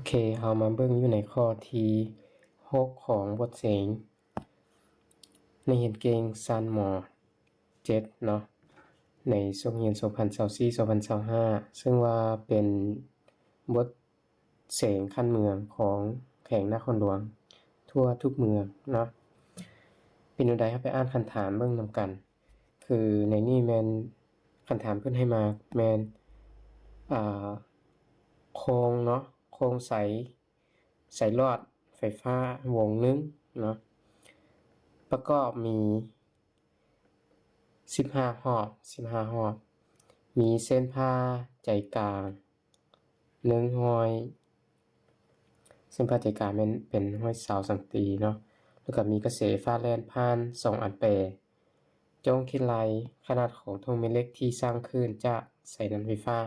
ເຄ ເຮົາມາເບິ່ງຢູ່ໃນຂໍ້ທີຫົກຂອງບົດເສັງ ໃນຮຽນເກັ່ງຊັ້ນ ມ.ເຈັດ ເນາະ ໃນຊ່ວງຮຽນສອງພັນຊາວສີ່ ສອງພັນຊາວຫ້າ ເຊິ່ງວ່າເປັນບົດເສັງຂັ້ນເມືອງຂອງແຂວງນະຄອນຫຼວງທົ່ວທຸກເມືອງເນາະ. ເປັນແນວໃດ ເຮົາໄປອ່ານຄຳຖາມເບິ່ງນຳກັນ. ຄືໃນນີ້ແມ່ນ ຄຳຖາມເພິ່ນໃຫ້ມາແມ່ນ ອ່າ ໂຄງເນາະ ໂຄງສາຍ ສາຍຫຼອດໄຟຟ້າວົງໜຶ່ງເນາະ ປະກອບມີສິບຫ້າຮອບ ສິບຫ້າຮອບ ມີເສັ້ນຜ່າໃຈກາງ ໜຶ່ງຮ້ອຍ ເສັ້ນຜ່າໃຈກາງແມ່ນເປັນຮ້ອຍຊາວສັງຕີເນາະ ແລ້ວກໍມີກະແສໄຟຟ້າແລ່ນຜ່ານສອງອຳແປ. ຈົ່ງຄິດໄລ່ຂະໜາດຂອງທົ່ງແມ່ເຫຼັກທີ່ສ້າງຂຶ້ນຈາກສາຍນ້ຳໄຟຟ້າ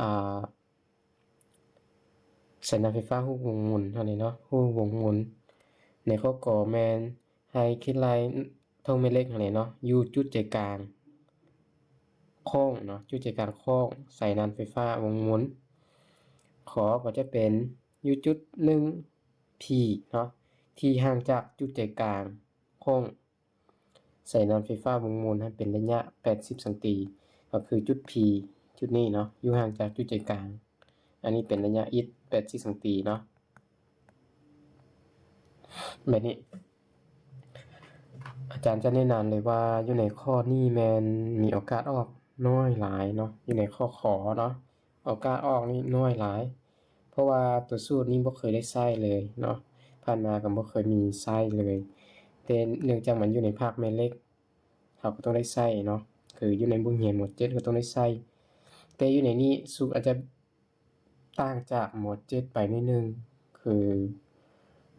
ອ່າ ສາຍນ້ຳໄຟຟ້າຮູບວົງໝູນຫັ້ນແຫຼະເນາະ ຮູບວົງໝູນ. ໃນຂໍ້ ກ ແມ່ນໃຫ້ຄິດໄລ່ທົ່ງແມ່ເຫຼັກຫັ້ນແຫຼະເນາະ ຢູ່ຈຸດໃຈກາງໂຄ້ງເນາະ ຈຸດໃຈກາງໂຄ້ງສາຍນ້ຳໄຟຟ້າວົງໝູນ. ຂ ກໍຈະເປັນຢູ່ຈຸດໜຶ່ງ ພີ ເນາະ ທີ່ຫ່າງຈາກຈຸດໃຈກາງໂຄ້ງ ສາຍນ້ຳໄຟຟ້າວົງໝູນຫັ້ນເປັນໄລຍະແປດສິບສັງຕີ ກໍຄືຈຸດພີຈຸດນີ້ເນາະ ຢູ່ຫ່າງຈາກຈຸດໃຈກາງ ອັນນີ້ເປັນໄລຍະອິດແປດສິບສັງຕີເນາະ. ແບບນີ້ ອາຈານຈະແນະນຳເລີຍວ່າ ຢູ່ໃນຂໍ້ນີ້ແມ່ນມີໂອກາດອອກໜ້ອຍຫຼາຍເນາະ ຢູ່ໃນຂໍ້ ຂ ເນາະ ໂອກາດອອກນີ້ໜ້ອຍຫຼາຍ ເພາະວ່າຕົວສູດນີ້ບໍ່ເຄີຍໄດ້ໃຊ້ເລີຍເນາະ ຜ່ານມາກໍບໍ່ເຄີຍມີໃຊ້ເລີຍ. ແຕ່ເນື່ອງຈາກມັນຢູ່ໃນພາກແມ່ເຫຼັກ ເຮົາກໍຕ້ອງໄດ້ໃຊ້ເນາະ ຄືຢູ່ໃນບົດຮຽນ ມ.ເຈັດ ກໍຕ້ອງໄດ້ໃຊ້. ແຕ່ຢູ່ໃນນີ້ສູດອາດຈະຕ່າງຈາກ ມ.ເຈັດ ໄປໜ້ອຍໜຶ່ງ ຄື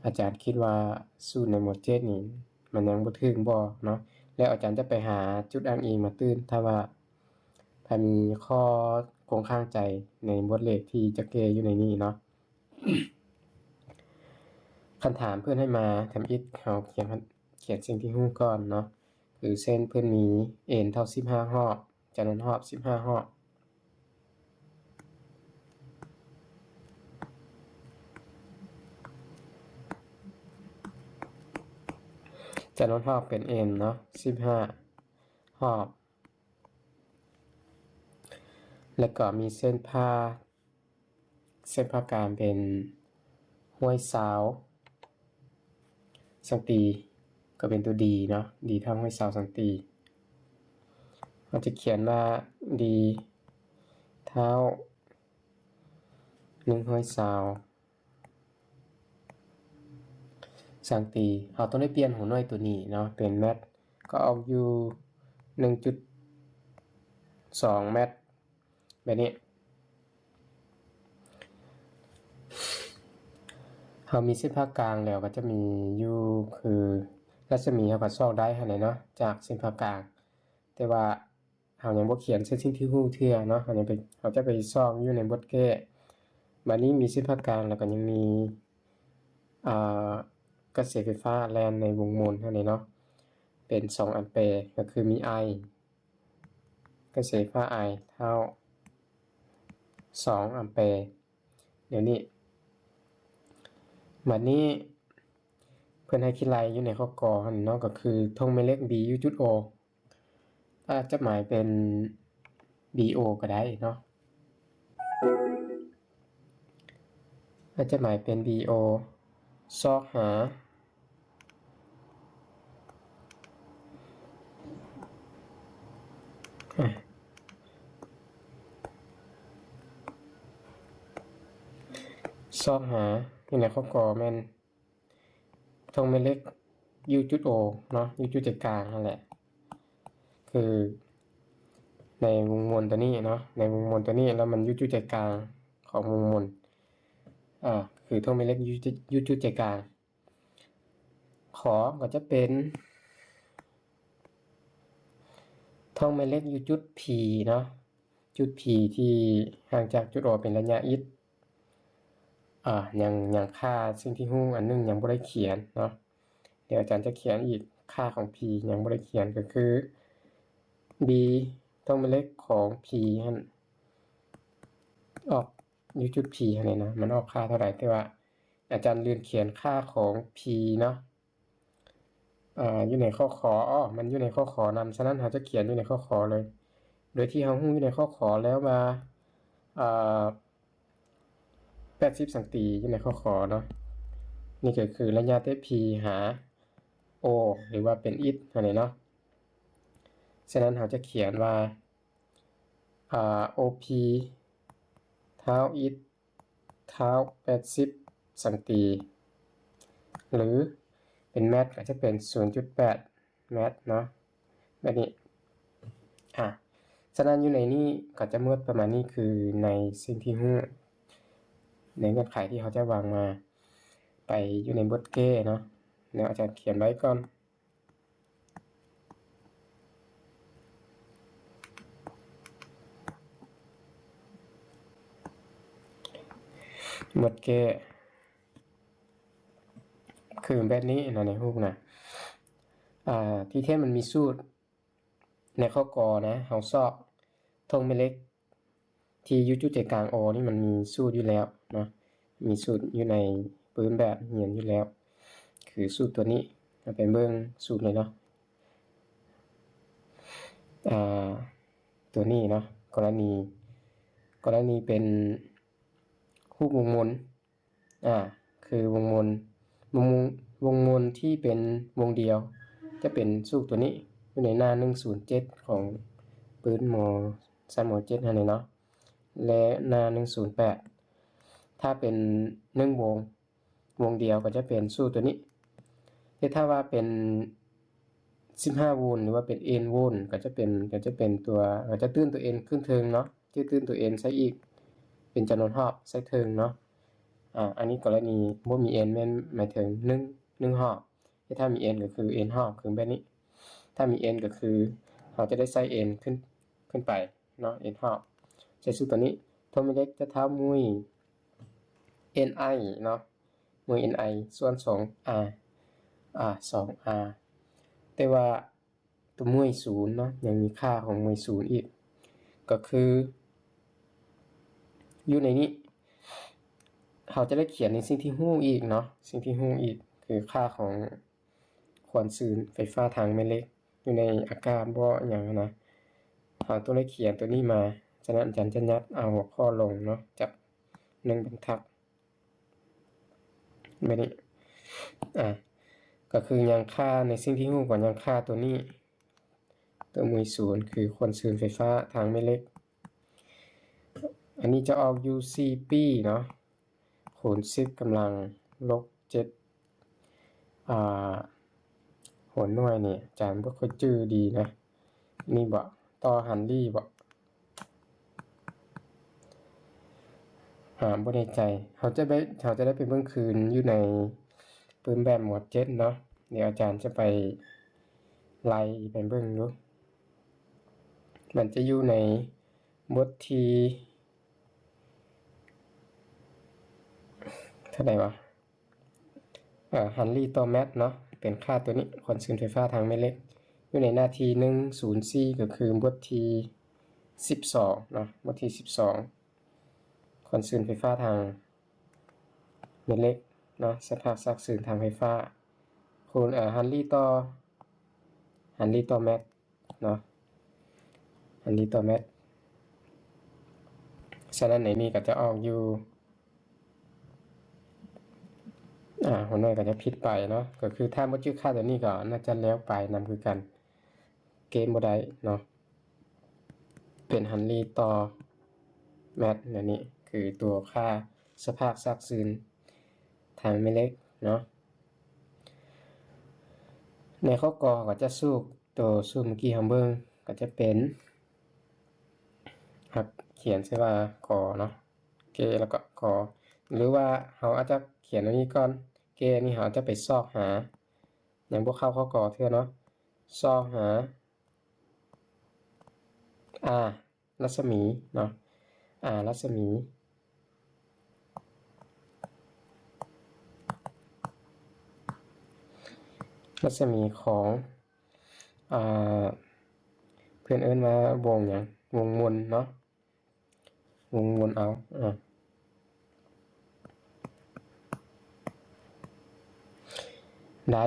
ອາຈານຄິດວ່າສູດໃນ ມ.ເຈັດ ນີ້ມັນຍັງບໍ່ຖືກບໍ່ເນາະ ແລ້ວອາຈານຈະໄປຫາຈຸດອ້າງອີງມາຕື່ມ ຖ້າວ່າ ຖ້າມີຂໍ້ຄົງຄ້າງໃຈໃນບົດເລກທີ່ຈະແກ້ຢູ່ໃນນີ້ເນາະ. ຄຳຖາມເພິ່ນໃຫ້ມາທຳອິດ ເຮົາຂຽນ ຂຽນສິ່ງທີ່ຮູ້ກ່ອນເນາະ ຄືເຊັ່ນເພິ່ນມີ N ເທົ່າສິບຫ້າຮອບ ຈຳນວນຮອບສິບຫ້າຮອບ ຈຳນວນຮອບເປັນ N ເນາະ ສິບຫ້າຮອບ ແລ້ວກໍມີເສັ້ນຜ່າ ເສັ້ນຜ່າກາງເປັນຮ້ອຍຊາວສັງຕີ ກໍເປັນຕົວ D ເນາະ D ເທົ່າຮ້ອຍຊາວສັງຕີ. ເຮົາຈະຂຽນວ່າ D ເທົ່າໜຶ່ງຮ້ອຍຊາວສັງຕີ. ເຮົາຕ້ອງໄດ້ປ່ຽນຫົວໜ່ວຍຕົວນີ້ເນາະ ເປັນແມັດ ກໍອອກຢູ່ໜຶ່ງຈຸດສອງແມັດ ແບບນີ້. ເຮົາມີເສັ້ນຜ່າກາງແລ້ວ ກໍຈະມີຢູ່ຄື ລັດສະໝີເຮົາກໍຊອກໄດ້ຫັ້ນແຫຼະເນາະ ຈາກເສັ້ນຜ່າກາງ ແຕ່ວ່າເຮົາຍັງບໍ່ຂຽນເສັ້ນສິ່ງທີ່ຮູ້ເທື່ອເນາະ ເຮົາຍັງໄປ ເຮົາຈະໄປຊອກຢູ່ໃນບົດແກ້. ບາດນີ້ມີເສັ້ນຜ່າກາງ ແລ້ວກໍຍັງມີ ອ່າ ກະແສໄຟຟ້າແລ່ນໃນວົງໝູນຫັ້ນແຫຼະເນາະ ເປັນສອງອຳແປ ກໍຄືມີ I ກະແສໄຟຟ້າ I ເທົ່າສອງອຳແປ ແນວນີ້. ບາດນີ້ເພິ່ນໃຫ້ຄິດໄລ່ຢູ່ໃນຂໍ້ ກ ຫັ້ນເນາະ ກໍຄືທົ່ງແມ່ເຫຼັກ B ຢູ່ຈຸດ O ອາດຈະໝາຍເປັນ B O ກໍໄດ້ເນາະ ອາດຈະໝາຍເປັນ B O ຊອກຫາ ຊອກຫາຢູ່ໃນຂໍ້ ກ ແມ່ນ ທົ່ງແມ່ເຫຼັກຢູ່ຈຸດ O ເນາະ ຢູ່ຈຸດໃຈກາງຫັ້ນແຫຼະ ຄືໃນວົງໝູນຕົວນີ້ເນາະ ໃນວົງໝູນຕົວນີ້ ແລ້ວມັນຢູ່ຈຸດໃຈກາງຂອງວົງໝູນ ເອີ ຄືທົ່ງແມ່ເຫຼັກຢູ່ຈຸດ ຢູ່ຈຸດໃຈກາງ. ຂ ກໍຈະເປັນ ທົ່ງແມ່ເຫຼັກຢູ່ຈຸດ P ເນາະ ຈຸດ P ທີ່ຫ່າງຈາກຈຸດ O ເປັນໄລຍະອິດ ອາ ຍັງ ຍັງຄ່າສິ່ງທີ່ຮູ້ອັນໜຶ່ງຍັງບໍ່ໄດ້ຂຽນເນາະ ດຽວອາຈານຈະຂຽນອີກ ຄ່າຂອງ P ຍັງບໍ່ໄດ້ຂຽນ ກໍຄື B ທົ່ງແມ່ເຫຼັກຂອງ P ຫັ້ນ ອອກ ຢູ່ຈຸດ P ຫັ້ນນີ້ນະ ມັນອອກຄ່າເທົ່າໃດ ແຕ່ວ່າອາຈານລືມຂຽນຄ່າຂອງ P ເນາະ ອາ ຢູ່ໃນຂໍ້ ຂ ອໍ ມັນຢູ່ໃນຂໍ້ ຂ ນຳ ສະນັ້ນເຮົາຈະຂຽນຢູ່ໃນຂໍ້ ຂ ເລີຍ ໂດຍທີ່ເຮົາຮູ້ຢູ່ໃນຂໍ້ ຂ ແລ້ວວ່າ ອາ ແປດສິບສັງຕີ ຢູ່ໃນຂໍ້ ຂ ເນາະ ນີ້ກໍຄືໄລຍະແຕ່ P ຫາ O ຫຼືວ່າເປັນ X ຫັ້ນນີ້ເນາະ ສະນັ້ນເຮົາຈະຂຽນວ່າ ອາ OP ທ້າວ X ທ້າວ ແປດສິບສັງຕີ ຫຼືເປັນແມັດກໍຈະເປັນ ສູນຈຸດແປດແມັດເນາະ ແບບນີ້ ອາ ສະນັ້ນຢູ່ໃນນີ້ກໍຈະໝົດປະມານນີ້ ຄືໃນສິ່ງທີ່ຮູ້ ໃນເງື່ອນໄຂທີ່ເຮົາຈະວາງມາ ໄປຢູ່ໃນບົດແກ້ເນາະ ແລ້ວອາຈານຂຽນໄວ້ກ່ອນ ໝົດແກ້ ຄືແບບນີ້ນະ ໃນຮູບນະ ອາ ທີ່ແທ້ມັນມີສູດ ໃນຂໍ້ ກ ນະ ເຮົາຊອກທົ່ງແມ່ເຫຼັກ ທີ່ຢູ່ຈຸດໃຈກາງ O ນີ້ມັນມີສູດຢູ່ແລ້ວເນາະ ມີສູດຢູ່ໃນປຶ້ມແບບຮຽນຢູ່ແລ້ວ ຄືສູດຕົວນີ້ ເຮົາໄປເບິ່ງສູດເລີຍເນາະ ອາ ຕົວນີ້ເນາະ ກໍລະນີ ກໍລະນີເປັນຮູບວົງມົນ ອາ ຄືວົງມົນ ວົງ ວົງມົນທີ່ເປັນວົງດຽວ ຈະເປັນສູດຕົວນີ້ ຢູ່ໃນໜ້າໜຶ່ງສູນເຈັດ ຂອງປຶ້ມ ມ. ຊັ້ນ ມ. ເຈັດ ຫັ້ນແຫຼະເນາະ ແລະ ໜ້າໜຶ່ງສູນແປດ ຖ້າເປັນໜຶ່ງວົງ ວົງດຽວກໍຈະເປັນສູດຕົວນີ້ ແຕ່ຖ້າວ່າເປັນສິບຫ້າໂວນ ຫຼືວ່າເປັນ N ໂວນ ກໍຈະເປັນ ກໍຈະເປັນຕົວ ກໍຈະຕື່ມຕົວ N ຂຶ້ນເທິງເນາະ ຈະຕື່ມຕົວ N ໃສ່ອີກ ເປັນຈຳນວນຮອບໃສ່ເທິງເນາະ ອາ ອັນນີ້ກໍລະນີບໍ່ມີ N ແມ່ນໝາຍເຖິງໜຶ່ງ ໜຶ່ງຮອບ ແຕ່ຖ້າມີ N ກໍຄື N ຮອບ ຄືແບບນີ້ ຖ້າມີ N ກໍຄືເຮົາຈະໄດ້ໃສ່ N ຂຶ້ນ ຂຶ້ນໄປເນາະ N ຮອບ ໃສ່ສູດຕົວນີ້ ທົ່ງແມ່ເຫຼັກຈະທ້າວມຸ້ຍ Ni ເນາະ ມຸ້ຍ Ni ສ່ວນ ສອງ R ອາ ສອງ R ແຕ່ວ່າຕົວມຸ້ຍ ສູນ ເນາະ ຍັງມີຄ່າຂອງມຸ້ຍ ສູນ ອີກ ກໍຄືຢູ່ໃນນີ້ ເຮົາຈະໄດ້ຂຽນໃນສິ່ງທີ່ຮູ້ອີກເນາະ ສິ່ງທີ່ຮູ້ອີກ ຄືຄ່າຂອງຄວາມຊື້ນໄຟຟ້າທາງແມ່ເຫຼັກ ຢູ່ໃນອາກາດບໍ່ ອີ່ຫຍັງຫັ້ນນະ ເຮົາຕ້ອງໄດ້ຂຽນຕົວນີ້ມາ ສະນັ້ນອາຈານຈະຍັດເອົາຫົວຂໍ້ລົງເນາະ ຈາກໜຶ່ງບັນທັດ ແບບນີ້ ອາ ກໍຄືຍັງຄ່າ ໃນສິ່ງທີ່ຮູ້ກໍຍັງຄ່າຕົວນີ້ ຕົວມຸ້ຍ ສູນ ຄືຄວາມຊື້ນໄຟຟ້າທາງແມ່ເຫຼັກ ອັນນີ້ຈະອອກຢູ່ສີ່ປີເນາະ ຄູນສິບກຳລັງລົບເຈັດ ອາ ຫົວໜ່ວຍນີ້ອາຈານບໍ່ຄ່ອຍຈື່ດີນະ ນີ້ບໍ ຕໍ່ຮັນລີບໍ ອາ ບໍ່ແນ່ໃຈ ເຮົາຈະໄປ ເຮົາຈະໄດ້ໄປເບິ່ງຄືນຢູ່ໃນປຶ້ມແບບ ມ. ເຈັດ ເນາະ ດຽວອາຈານຈະໄປໄລ່ໄປເບິ່ງຢູ່ ມັນຈະຢູ່ໃນບົດທີ ເທົ່າໃດວະ ເອີ ຮັນລີຕໍ່ແມັດເນາະ ເປັນຄ່າຕົວນີ້ ຄວາມຊື້ນໄຟຟ້າທາງແມ່ເຫຼັກ ຢູ່ໃນໜ້າທີໜຶ່ງສູນສີ່ ກໍຄືບົດທີສິບສອງເນາະ ບົດທີສິບສອງ ຄວາມຊື້ນໄຟຟ້າທາງແມ່ເຫຼັກເນາະ ສະພາບຊາກຊື້ນທາງໄຟຟ້າ ຄູນ ເອີ ຮັນລີຕໍ່ ຮັນລີຕໍ່ແມັດ ເນາະ ອັນນີ້ຕໍ່ແມັດ ສະນັ້ນໃນນີ້ກໍຈະອອກຢູ່ ອາ ຫົວໜ່ວຍກໍຈະຜິດໄປເນາະ ກໍຄືຖ້າບໍ່ຈື່ຄ່າຕົວນີ້ກໍໜ້າຈະແລ້ວໄປນຳຄືກັນ ເກມບໍ່ໄດ້ເນາະ ເປັນຮັນລີຕໍ່ແມັດ ອັນນີ້ຄືຕົວຄ່າສະພາບຊາກຊື້ນທາງແມ່ເຫຼັກເນາະ ໃນຂໍ້ ກ ກໍຈະສູດ ໂຕສູດເມື່ອກີ້ເຮົາເບິ່ງກໍຈະເປັນ ເຮົາຂຽນໃສ່ວ່າ ກ ເນາະ K ແລ້ວກໍ ກ ຫຼືວ່າເຮົາອາດຈະຂຽນອັນນີ້ກ່ອນ K ນີ້ເຮົາອາດຈະໄປຊອກຫາ ຍັງບໍ່ເຂົ້າຂໍ້ ກ ເທື່ອເນາະ ຊອກຫາ R ລັດສະໝີເນາະ R ລັດສະໝີ ລັດສະໝີຂອງ ອາ ເພິ່ນເອີ້ນວ່າວົງຫຍັງ ວົງມົນເນາະ ວົງມົນເອົາ ອາ ໄດ້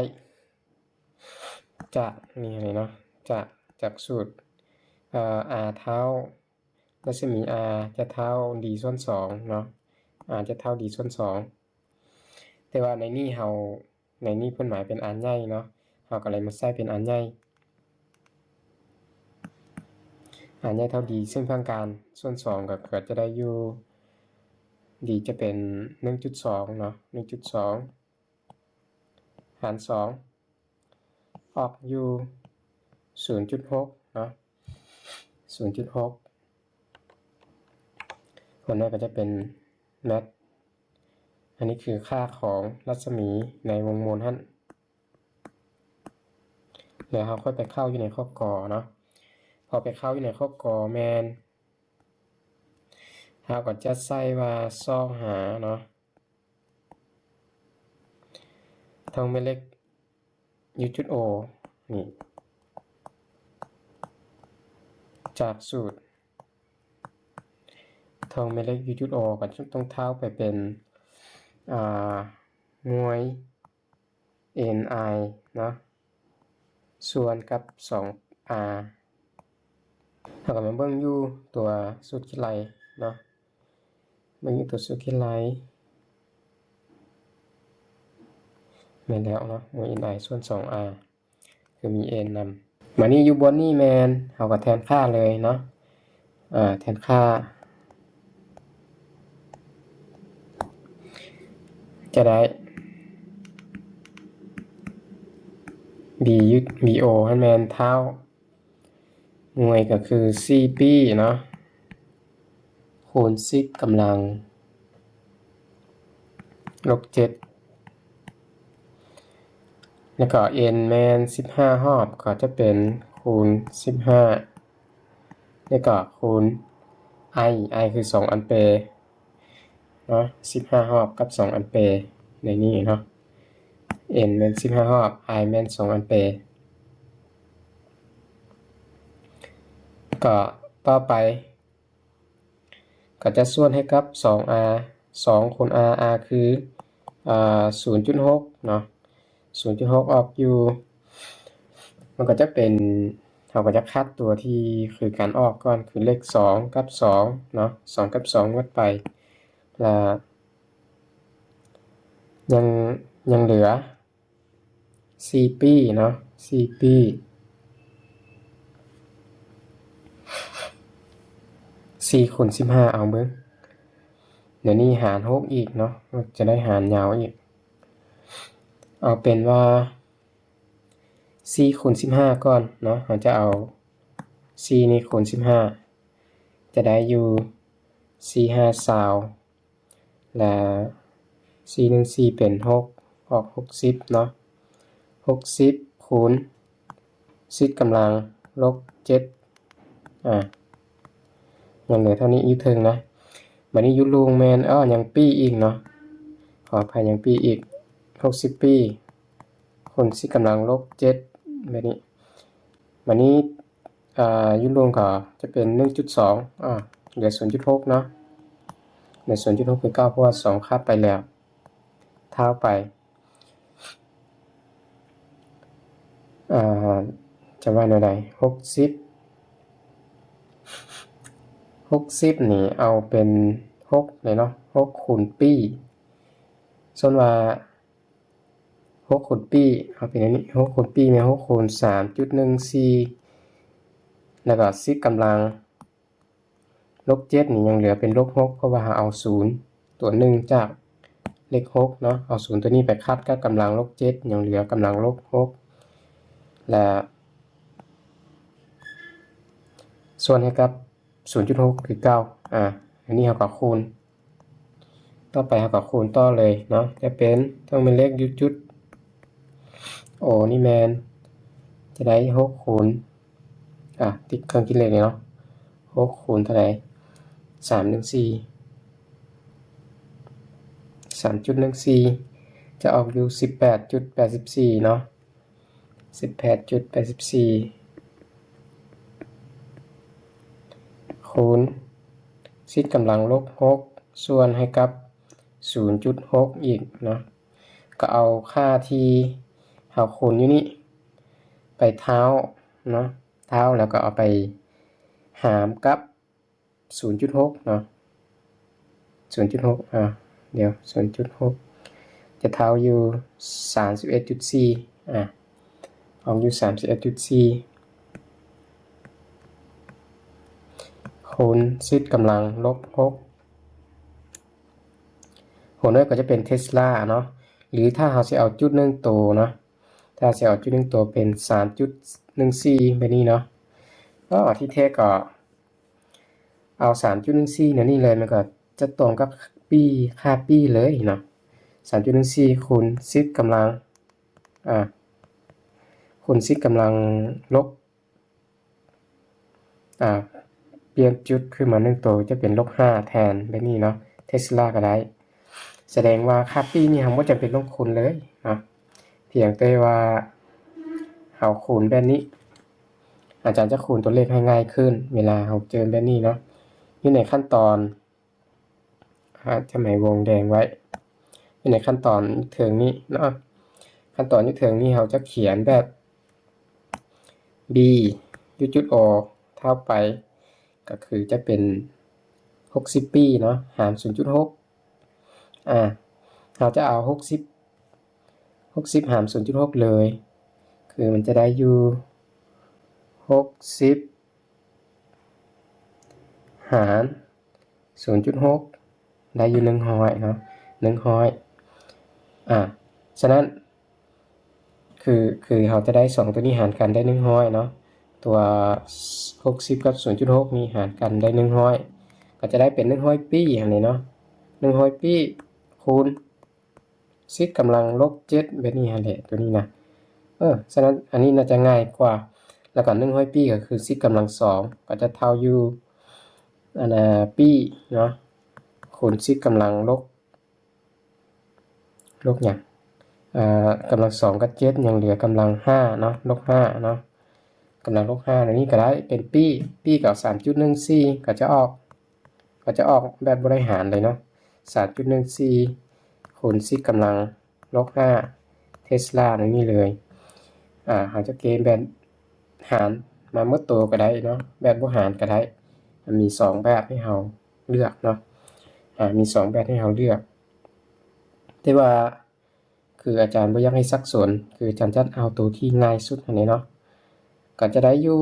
ຈາກນີ້ເນາະ ຈາກ ຈາກສູດ ເອີ R ເທົ່າ ລັດສະໝີ R ຈະເທົ່າ D ສ່ວນສອງເນາະ R ຈະເທົ່າ D ສ່ວນສອງ ແຕ່ວ່າໃນນີ້ເຮົາ ໃນນີ້ເພິ່ນໝາຍເປັນ R ໃຫຍ່ເນາະ ເຮົາກໍເລີຍມາໃຊ້ເປັນ R ໃຫຍ່ R ໃຫຍ່ເທົ່າ D ເຊິ່ງທາງການສ່ວນສອງກໍ ກໍຈະໄດ້ຢູ່ D ຈະເປັນ ໜຶ່ງຈຸດສອງເນາະ ໜຶ່ງຈຸດສອງ ຫານສອງ ອອກຢູ່ ສູນຈຸດຫົກເນາະ ສູນຈຸດຫົກ ສ່ວນນັ້ນກໍຈະເປັນ max ອັນນີ້ຄືຄ່າຂອງລັດສະໝີໃນວົງມວນຫັ້ນ ແລ້ວເຮົາຄ່ອຍໄປເຂົ້າຢູ່ໃນຂໍ້ກອເນາະ ພໍໄປເຂົ້າຢູ່ໃນຂໍ້ກອແມ່ນ ເຮົາກໍຈະໃສ່ວ່າຊອກຫາເນາະ ທ່ອງແມ່ເຫຼັກ U ຈຸດ O ນີ້ ຈາກສູດ ທ່ອງແມ່ເຫຼັກ U ຈຸດ O ກໍຕ້ອງເທົ່າໄປເປັນ ອ່າ ມວຍ N I ເນາະ ສ່ວນກັບ ສອງ R ເຮົາກໍມາເບິ່ງຢູ່ຕົວສູດຄິດໄລ່ເນາະ ເບິ່ງຢູ່ຕົວສູດຄິດໄລ່ ແມ່ນແລ້ວເນາະ N I ສ່ວນ ສອງ R ຄືມີ N ນຳ ບາດນີ້ຢູ່ບ່ອນນີ້ແມ່ນ ເຮົາກໍແທນຄ່າເລີຍເນາະ ເອີ ແທນຄ່າ ຈະໄດ້ B U B O ຫັ້ນແມ່ນເທົ່າ ມວຍກໍຄື ສີ່ປີເນາະ ຄູນ ສິບກຳລັງ ລົບ ເຈັດ ແລ້ວກໍ N ແມ່ນ ສິບຫ້າຮອບ ກໍຈະເປັນ ຄູນ ສິບຫ້າ ແລ້ວກໍ ຄູນ I I ຄື ສອງ ອຳເປ ເນາະ ສິບຫ້າຮອບກັບ ສອງ ອຳເປ ໃນນີ້ເນາະ N ແມ່ນ ສິບຫ້າຮອບ I ແມ່ນ ສອງ ອຳເປ ກໍຕໍ່ໄປ ກໍຈະສ່ວນໃຫ້ກັບ ສອງ R ສອງຄູນ R R ຄື ອ່າ ສູນຈຸດຫົກເນາະ ສູນຈຸດຫົກອອກຢູ່ ມັນກໍຈະເປັນ ເຮົາກໍຈະຄັດຕົວທີ່ຄືກັນອອກກ່ອນ ຄືເລກສອງກັບສອງເນາະ ສອງກັບສອງໝົດໄປ ລະຍັງ ຍັງເຫຼືອ ສີ່ປີເນາະ ສີ່ປີ ສີ່ຄູນສິບຫ້າ ເອົາເບິ່ງ ດຽວນີ້ຫານຫົກອີກເນາະ ຈະໄດ້ຫານຍາວອີກ ເອົາເປັນວ່າ ສີ່ຄູນສິບຫ້າກ່ອນເນາະ ເຮົາຈະເອົາ ສີ່ນີ້ຄູນສິບຫ້າ ຈະໄດ້ຢູ່ ສີ່ຫ້າຊາວ ແລະ ສີ່ໜຶ່ງສີ່ເປັນຫົກ ອອກຫົກສິບເນາະ ຫົກສິບຄູນ ສິບກຳລັງລົບເຈັດ ອາ ຍັງເຫຼືອເທົ່ານີ້ຢູ່ເທິງນະ ບາດນີ້ຢູ່ລຸ່ມແມ່ນ ເອີ ຍັງປີອີກເນາະ ຂໍອະໄພ ຍັງປີອີກ ຫົກສິບປີ ຄູນສິບກຳລັງລົບເຈັດ ແບບນີ້ ບາດນີ້ ອ່າ ຢູ່ລຸ່ມກໍຈະເປັນ ໜຶ່ງຈຸດສອງ ອາ ເຫຼືອ ສູນຈຸດຫົກເນາະ ເຫຼືອ ສູນຈຸດຫົກຄືເກົ່າ ເພາະວ່າສອງຂາດໄປແລ້ວ ທ້າວໄປ ອ່າ ຈະວ່າແນວໃດ ຫົກສິບ ຫົກສິບນີ້ເອົາເປັນຫົກເລີຍເນາະ ຫົກຄູນປີ ສ່ວນວ່າ ຫົກຄູນປີ ເອົາເປັນອັນນີ້ ຫົກຄູນປີແມ່ນຫົກຄູນສາມຈຸດໜຶ່ງສີ່ ແລ້ວກໍສິບກຳລັງລົບເຈັດນີ້ຍັງເຫຼືອເປັນລົບຫົກ ເພາະວ່າເຮົາເອົາສູນຕົວໜຶ່ງຈາກເລກຫົກເນາະ ເອົາສູນຕົວນີ້ໄປຂັດກັບກຳລັງລົບເຈັດ ຍັງເຫຼືອກຳລັງລົບຫົກ ແລະ ສ່ວນໃຫ້ກັບ ສູນຈຸດຫົກຄືເກົ່າ ອາ ອັນນີ້ເຮົາກໍຄູນ ຕໍ່ໄປເຮົາກໍຄູນຕໍ່ເລີຍເນາະ ຈະເປັນ ຕ້ອງແມ່ນເລກຢູ່ຈຸດ O ນີ້ແມ່ນ ຈະໄດ້ຫົກຄູນ ອາ ຕິດເຄື່ອງຄິດເລກນີ້ເນາະ ຫົກຄູນເທົ່າໃດ ສາມໜຶ່ງສີ່ ສາມຈຸດໜຶ່ງສີ່ ຈະອອກຢູ່ ສິບແປດຈຸດແປດສິບສີ່ເນາະ ສິບແປດຈຸດແປດສິບສີ່ ຄູນ ສິບກຳລັງລົບຫົກ ສ່ວນໃຫ້ກັບ ສູນຈຸດຫົກອີກເນາະ ກໍເອົາຄ່າທີ່ ເອົາຄູນຢູ່ນີ້ໄປເທົ້າເນາະ ເທົ້າແລ້ວກໍເອົາໄປຫານກັບສູນຈຸດຫົກເນາະ ສູນຈຸດຫົກ ອ່າ ດຽວ ສູນຈຸດຫົກ ຈະເທົ່າຢູ່ສາມສິບເອັດຈຸດສີ່ ອ່າ ອອກຢູ່ສາມສິບເອັດຈຸດສີ່ ຄູນສິບກຳລັງລົບຫົກ ຄູນດ້ວຍກໍຈະເປັນເທສລາເນາະ ຫຼືຖ້າເຮົາຊິເອົາຈຸດໜຶ່ງໂຕເນາະ ຖ້າຊິເອົາຈຸດໜຶ່ງໂຕເປັນສາມຈຸດໜຶ່ງສີ່ແບບນີ້ເນາະ ກໍທີ່ແທ້ກໍເອົາສາມຈຸດໜຶ່ງສີ່ແນວນີ້ເລີຍ ມັນກໍຈະຕົງກັບປີ ຄ່າປີເລີຍເນາະ ສາມຈຸດໜຶ່ງສີ່ຄູນສິບກຳລັງ ອ່າ ຄູນສິບກຳລັງລົບ ອ່າ ປ່ຽນຈຸດຂຶ້ນມາໜຶ່ງໂຕ ຈະເປັນລົບຫ້າແທນແບບນີ້ເນາະ ເທສລາກໍໄດ້ ສະແດງວ່າຄ່າປີນີ້ເຮົາບໍ່ຈຳເປັນຕ້ອງຄູນເລີຍເນາະ ພຽງແຕ່ວ່າເຮົາຄູນແບບນີ້ ອາຈານຈະຄູນຕົວເລກໃຫ້ງ່າຍຂຶ້ນ ເວລາເຮົາເຈີແບບນີ້ເນາະ ຢູ່ໃນຂັ້ນຕອນ ອາດຈະໃຫ້ວົງແດງໄວ້ ຢູ່ໃນຂັ້ນຕອນເທິງນີ້ເນາະ ຂັ້ນຕອນຢູ່ເທິງນີ້ເຮົາຈະຂຽນແບບ b ຈຸດໆ ເທົ່າໄປ ກໍຄືຈະເປັນຫົກສິບປີເນາະ ຫານສູນຈຸດຫົກ ອ່າ ເຮົາຈະເອົາຫົກສິບ ຫົກສິບຫານສູນຈຸດຫົກເລີຍ ຄືມັນຈະໄດ້ຢູ່ຫົກສິບຫານສູນຈຸດຫົກ ໄດ້ຢູ່ໜຶ່ງຮ້ອຍເນາະ ໜຶ່ງຮ້ອຍ ອ່າ ສະນັ້ນ ຄື ຄືເຮົາຈະໄດ້ສອງຕົວນີ້ຫານກັນໄດ້ໜຶ່ງຮ້ອຍເນາະ ຕົວຫົກສິບກັບສູນຈຸດຫົກນີ້ຫານກັນໄດ້ໜຶ່ງຮ້ອຍ ກໍຈະໄດ້ເປັນໜຶ່ງຮ້ອຍປີຫັ້ນແຫຼະເນາະ ໜຶ່ງຮ້ອຍປີ ຄູນສິບກຳລັງລົບເຈັດ ແບບນີ້ຫັ້ນແຫຼະ ຕົວນີ້ນະ ເອີ ສະນັ້ນອັນນີ້ໜ້າຈະງ່າຍກວ່າ ແລ້ວກໍໜຶ່ງຮ້ອຍປີ ກໍຄືສິບກຳລັງສອງ ກໍຈະເທົ່າຢູ່ ອັນນ່າ ປີເນາະ ຄູນສິບກຳລັງລົບ ລົບຫຍັງ ເອີ ກຳລັງສອງກັບເຈັດ ຍັງເຫຼືອກຳລັງຫ້າເນາະ ລົບຫ້າເນາະ ກຳລັງລົບຫ້າ ອັນນີ້ກໍໄດ້ເປັນປີ ປີກໍເອົາສາມຈຸດໜຶ່ງສີ່ ກໍຈະອອກ ກໍຈະອອກແບບບໍ່ໄດ້ຫານເລີຍເນາະ ສາມຈຸດໜຶ່ງສີ່ ຄູນສິບກຳລັງລົບຫ້າເທສລາ ແນວນີ້ເລີຍ ອ່າ ເຮົາຈະເກນແບບຫານມາໝົດໂຕກໍໄດ້ເນາະ ແບບບໍ່ຫານກໍໄດ້ ມັນມີສອງແບບໃຫ້ເຮົາເລືອກເນາະ ອ່າ ມີສອງແບບໃຫ້ເຮົາເລືອກ ແຕ່ວ່າ ຄືອາຈານບໍ່ຢາກໃຫ້ສັບສົນ ຄືອາຈານຈັດເອົາໂຕທີ່ງ່າຍສຸດຫັ້ນເດເນາະ ກໍຈະໄດ້ຢູ່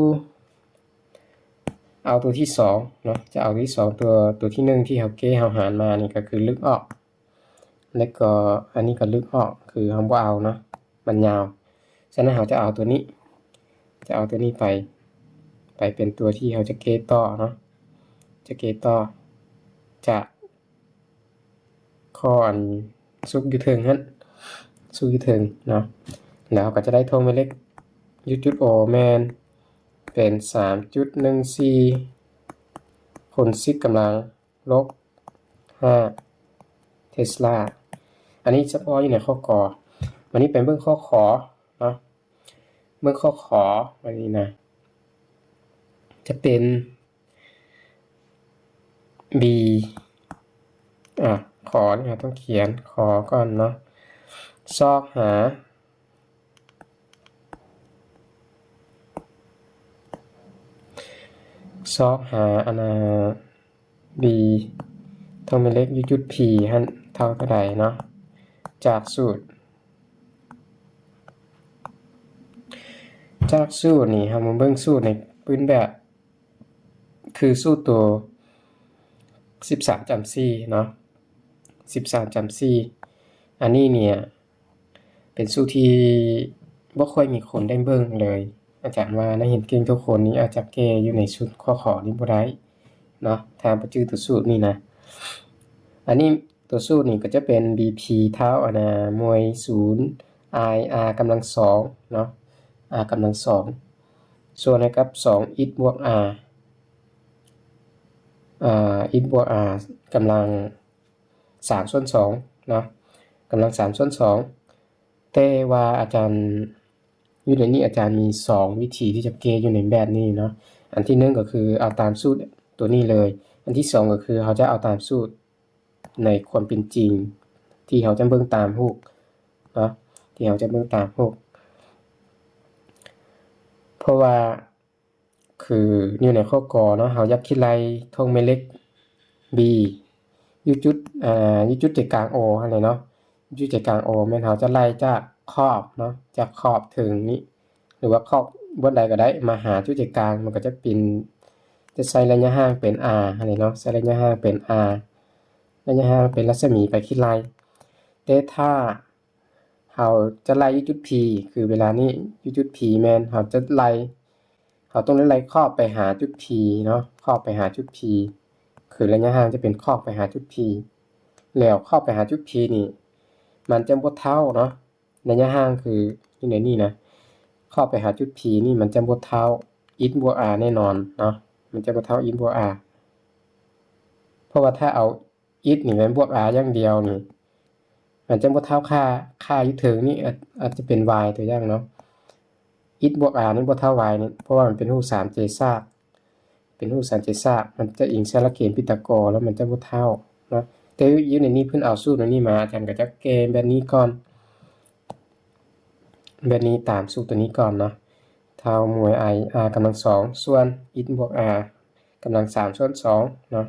ເອົາໂຕທີສອງເນາະ ຈະເອົາໂຕທີສອງ ຕົວ ຕົວທີໜຶ່ງທີ່ເຮົາເກເຮົາຫານມານີ້ກໍຄືລຶກອອກ ແລ້ວກໍອັນນີ້ກໍລຶກອອກ ຄືເຮົາບໍ່ເອົາເນາະ ມັນຍາວ ສະນັ້ນເຮົາຈະເອົາຕົວນີ້ ຈະເອົາຕົວນີ້ໄປ ໄປເປັນຕົວທີ່ເຮົາຈະເກຕໍ່ເນາະ ຈະເກຕໍ່ຈາກ ຂໍ້ອັນສຸກຢູ່ເທິງຫັ້ນ ສຸກຢູ່ເທິງເນາະ ແລ້ວເຮົາກໍຈະໄດ້ທ່ວງແມ່ເຫຼັກ U ຈຸດ O ແມ່ນເປັນສາມຈຸດໜຶ່ງສີ່ ຄູນສິບກຳລັງລົບຫ້າເທສລາ ອັນນີ້ສະເພາະຢູ່ໃນຂໍ້ ກ. ບັດນີ້ໄປເບິ່ງຂໍ້ ຂ. ເນາະ ເບິ່ງຂໍ້ ຂ. ບັດນີ້ນະ ຈະເປັນ B ອາ ຂໍນີ້ເຮົາຕ້ອງຂຽນ ຂໍ ກ່ອນເນາະ ຊອກຫາ ຊອກຫາ ອັນນ່າ B ທ່ອງແມ່ເຫຼັກຢູ່ຈຸດ P ຫັ້ນເທົ່າເທົ່າໃດເນາະ ຈາກສູດ ຈາກສູດນີ້ ເຮົາມາເບິ່ງສູດໃນປຶ້ມແບບ ຄືສູດໂຕສິບສາມຈຳສີ່ເນາະ ສິບສາມຈຳສີ່ ອັນນີ້ເນ່ຍ ເປັນສູດທີ່ບໍ່ຄ່ອຍມີຄົນໄດ້ເບິ່ງເລີຍ ອາຈານວ່ານັກຮຽນເກັ່ງທຸກຄົນນີ້ອາດຈະແກ້ຢູ່ໃນສູດຂໍ້ ຂ ນີ້ບໍ່ໄດ້ເນາະ ຖ້າບໍ່ຈື່ຕົວສູດນີ້ນະ ອັນນີ້ ຕົວສູດນີ້ກໍຈະເປັນ B P ເທົ່າ ອັນນ່າ M ສູນ I R ກຳລັງສອງເນາະ R ກຳລັງສອງ ສ່ວນໃຫ້ກັບສອງ X ບວກ R ອ່າ X ບວກ R ກຳລັງສາມສ່ວນສອງເນາະ ກຳລັງສາມສ່ວນສອງ ແຕ່ວ່າອາຈານ ຢູ່ໃນນີ້ອາຈານມີສອງວິທີທີ່ຈະແກ້ຢູ່ໃນແບບນີ້ເນາະ ອັນທີໜຶ່ງກໍຄືເອົາຕາມສູດຕົວນີ້ເລີຍ ອັນທີສອງກໍຄືເຮົາຈະເອົາຕາມສູດໃນຄວາມເປັນຈິງ ທີ່ເຮົາຈະເບິ່ງຕາມຮູບເນາະ ທີ່ເຮົາຈະເບິ່ງຕາມຮູບ ເພາະວ່າ ຄືຢູ່ໃນຂໍ້ ກ ເນາະ ເຮົາຢາກຄິດໄລ່ທົ່ງແມ່ເຫຼັກ B ຢູ່ຈຸດ ອ່າ ຢູ່ຈຸດໃຈກາງ O ຫັ້ນແຫຼະເນາະ ຢູ່ຈຸດໃຈກາງ O ແມ່ນເຮົາຈະໄລ່ຈາກຂອບເນາະ ຈາກຂອບເທິງນີ້ ຫຼືວ່າຂອບບ່ອນໃດກໍໄດ້ ມາຫາຈຸດໃຈກາງ ມັນກໍຈະເປັນ ຈະໃຊ້ໄລຍະຫ່າງເປັນ R ຫັ້ນແຫຼະເນາະ ໃຊ້ໄລຍະຫ່າງເປັນ R ໄລຍະຫ່າງເປັນລັດສະໝີໄປຄິດໄລ່. ແຕ່ຖ້າ ເຮົາຈະໄລ່ຢູ່ຈຸດ P ຄືເວລານີ້ຢູ່ຈຸດ P ແມ່ນເຮົາຈະໄລ່ ເຮົາຕ້ອງໄດ້ໄລ່ຂອບໄປຫາຈຸດ P ເນາະ ຂອບໄປຫາຈຸດ P ຄືໄລຍະຫ່າງຈະເປັນຂອບໄປຫາຈຸດ P ແລ້ວຂອບໄປຫາຈຸດ P ນີ້ ມັນຈະບໍ່ເທົ່າເນາະ ໄລຍະຫ່າງຄືຢູ່ໃນນີ້ນະ ຂອບໄປຫາຈຸດ P ນີ້ມັນຈະບໍ່ເທົ່າ x ບວກ r ແນ່ນອນເນາະ ມັນຈະບໍ່ເທົ່າ x ບວກ r ເພາະວ່າຖ້າເອົາ x ນີ້ແມ່ນບວກ r ຢ່າງດຽວນີ້ ມັນຈະບໍ່ເທົ່າຄ່າ ຄ່າຢູ່ເທິງນີ້ ອາດ ອາດຈະເປັນ y ຕົວຢ່າງເນາະ x ບວກ r ນີ້ບໍ່ເທົ່າ y ນີ້ ເພາະວ່າມັນເປັນຮູບສາມເຈຊາກ ເປັນຮູບສາມເຈຊາກ ມັນຈະອີງໃສ່ຫຼັກເກນປີຕາກໍ ແລ້ວມັນຈະບໍ່ເທົ່າເນາະ ແຕ່ຢູ່ໃນນີ້ເພິ່ນເອົາສູດອັນນີ້ມາ ອາຈານກໍຈະແກ້ແບບນີ້ກ່ອນ ແບບນີ້ຕາມສູດຕົວນີ້ກ່ອນເນາະ ເທົ່າມວຍ i r ກຳລັງສອງ ສ່ວນ x ບວກ r ກຳລັງສາມ ສ່ວນສອງເນາະ.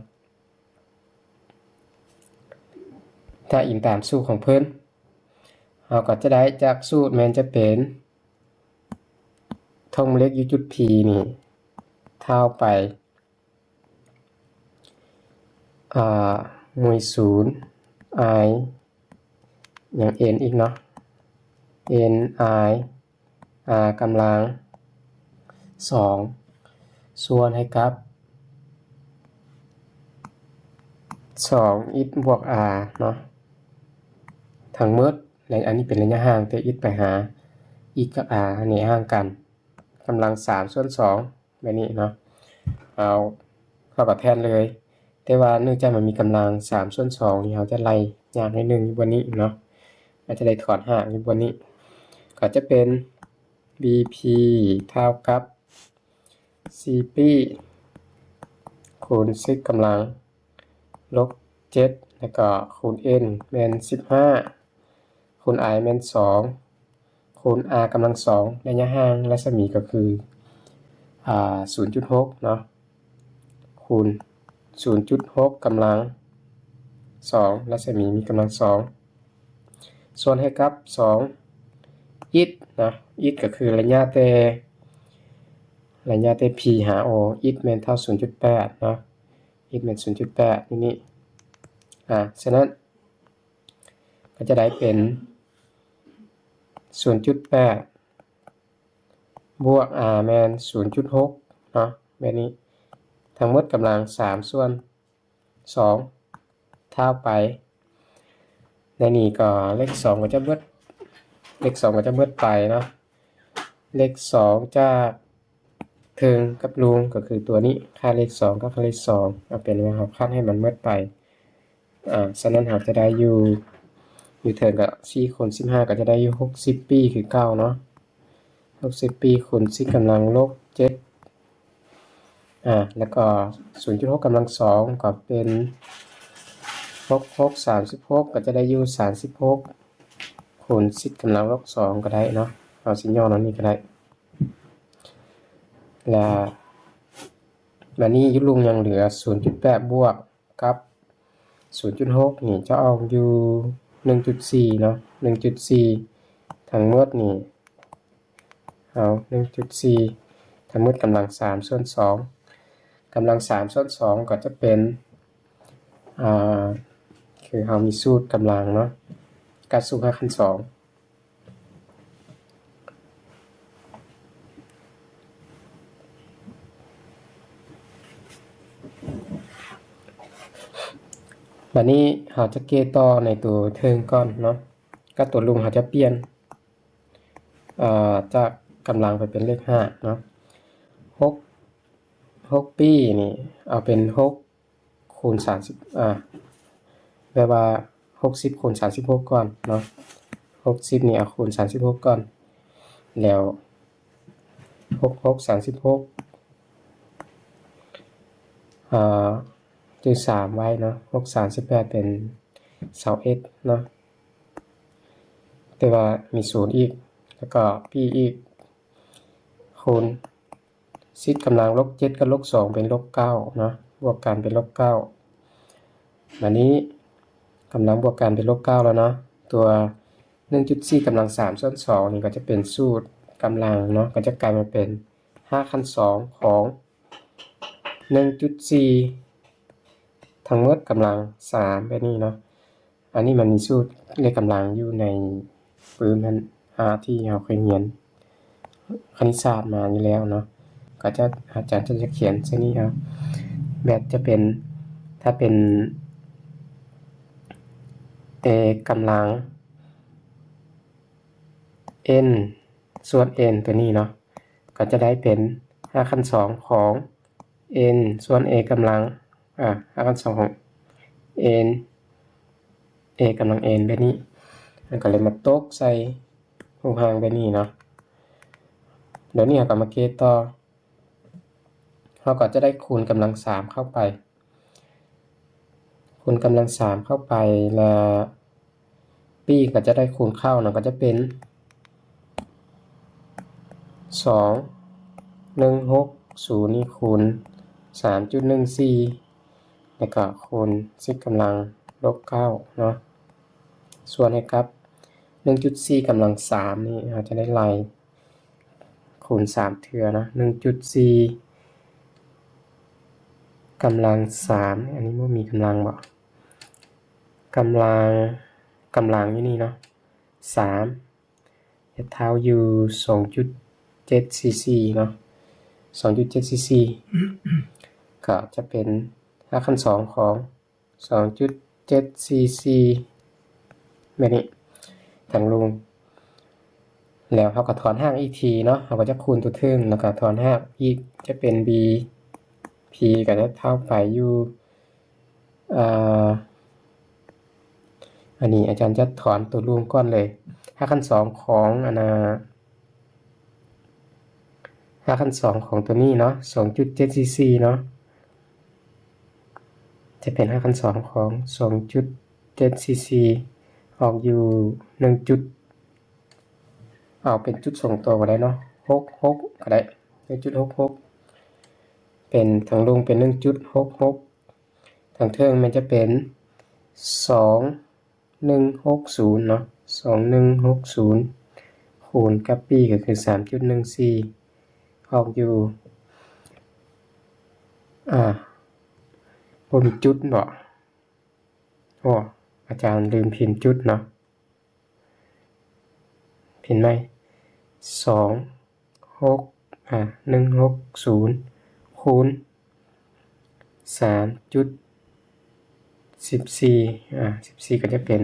ຖ້າອີງຕາມສູດຂອງເພິ່ນ ເຮົາກໍຈະໄດ້ຈາກສູດແມ່ນຈະເປັນ ທົ່ງແມ່ເຫຼັກຢູ່ຈຸດ P ນີ້ ເທົ່າໄປ ອ່າ ມວຍສູນ i ຫຍັງ n ອີກເນາະ n i r ກຳລັງສອງ ສ່ວນໃຫ້ກັບສອງ x ບວກ r ເນາະ ທັງໝົດ ແລະ ອັນນີ້ເປັນໄລຍະຫ່າງ ແຕ່ x ໄປຫາ x ກັບ r ນີ້ຫ່າງກັນ ກຳລັງສາມ ສ່ວນສອງ ແບບນີ້ເນາະ ເອົາ ເຮົາກໍແທນເລີຍ ແຕ່ວ່າເນື່ອງຈາກມັນມີກຳລັງສາມ ສ່ວນສອງ ນີ້ ເຮົາຈະໄລ່ຍາກໜ້ອຍໜຶ່ງຢູ່ບ່ອນນີ້ເນາະ ອາດຈະໄດ້ຖອນຮາກຢູ່ບ່ອນນີ້ ກໍຈະເປັນ bp ເທົ່າກັບ ສີ່ປີ້ ຄູນ x ກຳລັງລົບເຈັດ ແລ້ວກໍຄູນ n ແມ່ນສິບຫ້າ ຄູນ i ແມ່ນສອງ ຄູນ r ກຳລັງສອງ ໄລຍະຫ່າງລັດສະໝີກໍຄື ອ່າ ສູນຈຸດຫົກເນາະ ຄູນ ສູນຈຸດຫົກກຳລັງສອງ ລັດສະໝີມີກຳລັງສອງ ສ່ວນໃຫ້ກັບສອງ x ເນາະ x ກໍຄືໄລຍະແຕ່ ໄລຍະແຕ່ P ຫາ O x ແມ່ນເທົ່າສູນຈຸດແປດເນາະ x ແມ່ນສູນຈຸດແປດຢູ່ນີ້ ອາ ສະນັ້ນ ກໍຈະໄດ້ເປັນສູນຈຸດແປດ ບວກ r ແມ່ນສູນຈຸດຫົກເນາະ ແບບນີ້ ທັງໝົດກຳລັງສາມ ສ່ວນສອງ ທ້າວໄປ ໃນນີ້ກໍເລກສອງກໍຈະເບິດ ເລກສອງກໍຈະເບິດໄປເນາະ ເລກສອງຈາກເທິງກັບລຸ່ມ ກໍຄືຕົວນີ້ ຄ່າເລກສອງກັບຄ່າເລກສອງ ເອົາເປັນວ່າເຮົາຄັດໃຫ້ມັນເບິດໄປ ອາ ສະນັ້ນເຮົາຈະໄດ້ຢູ່ ຢູ່ເທິງກໍສີ່ຄູນສິບຫ້າ ກໍຈະໄດ້ຢູ່ຫົກສິບປີ້ຄືເກົ່າເນາະ ຫົກສິບປີ້ຄູນ x ກຳລັງລົບເຈັດ ອາ ແລ້ວກໍສູນຈຸດຫົກກຳລັງສອງ ກໍເປັນຫົກຫົກສາມສິບຫົກ ກໍຈະໄດ້ຢູ່ສາມສິບຫົກຄູນ x ກຳລັງລົບສອງ ກໍໄດ້ເນາະ ເຮົາຊິຍ້ອນເອົານີ້ກໍໄດ້ ແລ້ວບາດນີ້ຢູ່ລຸ່ມຍັງເຫຼືອສູນຈຸດແປດບວກ ກັບສູນຈຸດຫົກນີ້ຈະອອກຢູ່ໜຶ່ງຈຸດສີ່ເນາະ ໜຶ່ງຈຸດສີ່ ທັງໝົດນີ້ ເອົາ ໜຶ່ງຈຸດສີ່ ທັງໝົດກຳລັງສາມ ສ່ວນສອງ ກຳລັງສາມ ສ່ວນສອງ ກໍຈະເປັນ ອ່າ ຄືເຮົາມີສູດກຳລັງເນາະ ກັບສູດຮາກຂັ້ນສອງ ບາດນີ້ເຮົາຈະແກ້ຕໍ່ໃນຕົວເທິງກ່ອນເນາະ ກັບຕົວລຸ່ມເຮົາຈະປ່ຽນ ເອີ ຈາກກຳລັງໄປເປັນເລກຮາກເນາະ ຫົກ ຫົກປີ້ນີ້ເອົາເປັນຫົກ ຄູນສາມສິບ ອາ ແປວ່າຫົກສິບຄູນສາມສິບຫົກກ່ອນເນາະ ຫົກສິບນີ້ເອົາຄູນສາມສິບຫົກກ່ອນ ແລ້ວຫົກຫົກສາມສິບຫົກ ອາ ຈື່ສາມໄວ້ເນາະ ຫົກສາມສິບແປດເປັນຊາວເອັດເນາະ ແຕ່ວ່າມີສູນອີກ ແລ້ວກໍປີ້ອີກ ໂຄ ຄູນ ຊິດກຳລັງລົບເຈັດກັບລົບສອງເປັນລົບເກົ້າເນາະ ບວກກັນເປັນລົບເກົ້າ. ບາດນີ້ກຳລັງບວກກັນເປັນລົບເກົ້າແລ້ວເນາະ ຕົວໜຶ່ງຈຸດສີ່ກຳລັງສາມສ່ວນສອງນີ້ກໍຈະເປັນສູດກຳລັງເນາະ ກໍຈະກາຍມາເປັນຮາກຂັ້ນສອງຂອງໜຶ່ງຈຸດສີ່ ທັງໝົດກຳລັງສາມ ແບບນີ້ເນາະ. ອັນນີ້ມັນມີສູດເລກກຳລັງຢູ່ໃນປຶ້ມຫັ້ນ ອາ ທີ່ເຮົາເຄີຍຮຽນຄະນິດສາດມາຢູ່ແລ້ວເນາະ ກໍຈະ ອາຈານຈະ ຈະຂຽນໃສ່ນີ້ເອົາ ແບບຈະເປັນ ຖ້າເປັນ A ກຳລັງ n ສ່ວນ n ຕົວນີ້ເນາະ ກໍຈະໄດ້ເປັນຮາກຂັ້ນສອງຂອງ n ສ່ວນ a ກຳລັງ ອາ ຮາກຂັ້ນສອງຂອງ n a ກຳລັງ n ແບບນີ້ ມັນກໍເລີຍມາຕົກໃສ່ຮູບຮ່າງແບບນີ້ເນາະ. ດຽວນີ້ເຮົາກໍມາເກດຕໍ່ ເຮົາກໍຈະໄດ້ຄູນກຳລັງສາມເຂົ້າໄປ ຄູນກຳລັງສາມເຂົ້າໄປ ແລ້ວ b ກໍຈະໄດ້ຄູນເຂົ້ານຳ ກໍຈະເປັນສອງໜຶ່ງຫົກສູນນີ້ຄູນສາມຈຸດໜຶ່ງສີ່ ແລ້ວກໍຄູນຊິດກຳລັງລົບເກົ້າເນາະ ສ່ວນໃຫ້ກັບໜຶ່ງຈຸດສີ່ກຳລັງສາມນີ້ ເຮົາຈະໄດ້ໄລ່ຄູນສາມເທື່ອເນາະ ໜຶ່ງຈຸດສີ່ກຳລັງສາມ ອັນນີ້ບໍ່ມີກຳລັງບໍ? ກຳລັງ ກຳລັງຢູ່ນີ້ເນາະ ສາມ ເຮັດເທົ່າຢູ່ສອງຈຸດເຈັດສີ່ສີ່ເນາະ ສອງຈຸດເຈັດສີ່ສີ່ ກໍຈະເປັນຮາກຂັ້ນສອງຂອງສອງຈຸດເຈັດສີ່ສີ່ ແບບນີ້ ທາງລຸ່ມ. ແລ້ວເຮົາກໍຖອນຮາກອີກທີເນາະ ເຮົາກໍຈະຄູນຕົວເທິງ ແລ້ວກໍຖອນຮາກອີກ ຈະເປັນ b p ກໍຈະເທົ່າໄປຢູ່ ເອີ ອັນນີ້ອາຈານຈະຖອນຕົວລວມກ່ອນເລີຍ ຮາກຂັ້ນສອງຂອງ ອັນນ່າ ຮາກຂັ້ນສອງຂອງຕົວນີ້ເນາະ ສອງຈຸດເຈັດສີ່ສີ່ເນາະ ຈະເປັນຮາກຂັ້ນສອງຂອງສອງຈຸດເຈັດສີ່ສີ່ ອອກຢູ່ໜຶ່ງຈຸດ ເອົາເປັນຈຸດສອງຕົວກໍໄດ້ເນາະ ຫົກຫົກກໍໄດ້ ໜຶ່ງຈຸດຫົກຫົກ ເປັນທາງລຸ່ມເປັນໜຶ່ງຈຸດຫົກຫົກ ທາງເທິງແມ່ນຈະເປັນສອງໜຶ່ງຫົກສູນເນາະ ສອງໜຶ່ງຫົກສູນ ຄູນກັບ b ກໍຄືສາມຈຸດໜຶ່ງສີ່ ອອກຢູ່ ອາ ບໍ່ມີຈຸດບໍ? ໂອ້ ອາຈານລືມພິມຈຸດເນາະ ພິມໃໝ່ ສອງ ຫົກ ອາ ໜຶ່ງຫົກສູນ ຄູນ ສາມຈຸດສິບສີ່ ອາ ສິບສີ່ກໍຈະເປັນ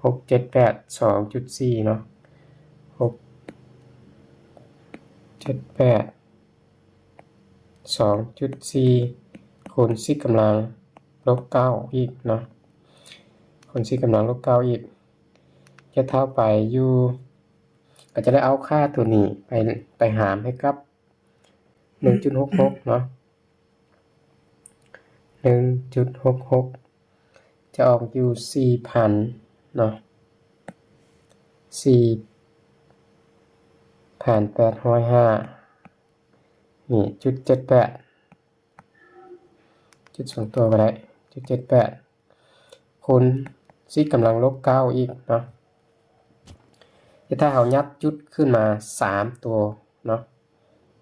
ຫົກເຈັດແປດ ສອງຈຸດສີ່ເນາະ ຫົກເຈັດແປດ ສອງຈຸດສີ່ ຄູນຊິດກຳລັງລົບເກົ້າອີກເນາະ ຄູນຊິດກຳລັງລົບເກົ້າອີກ ຈະເທົ່າໄປຢູ່ ກໍຈະໄດ້ເອົາຄ່າຕົວນີ້ໄປ ໄປຫານໃຫ້ກັບໜຶ່ງຈຸດຫົກຫົກເນາະ ໜຶ່ງຈຸດຫົກຫົກ ຈະອອກຢູ່ສີ່ພັນເນາະ ສີ່ພັນແປດຮ້ອຍຫ້າ ນີ້ ຈຸດເຈັດແປດ ຈຸດສອງຕົວກໍໄດ້ ຈຸດເຈັດແປດ ຄູນຊິດກຳລັງລົບເກົ້າອີກເນາະ ແຕ່ຖ້າເຮົາຍັບຈຸດຂຶ້ນມາສາມຕົວເນາະ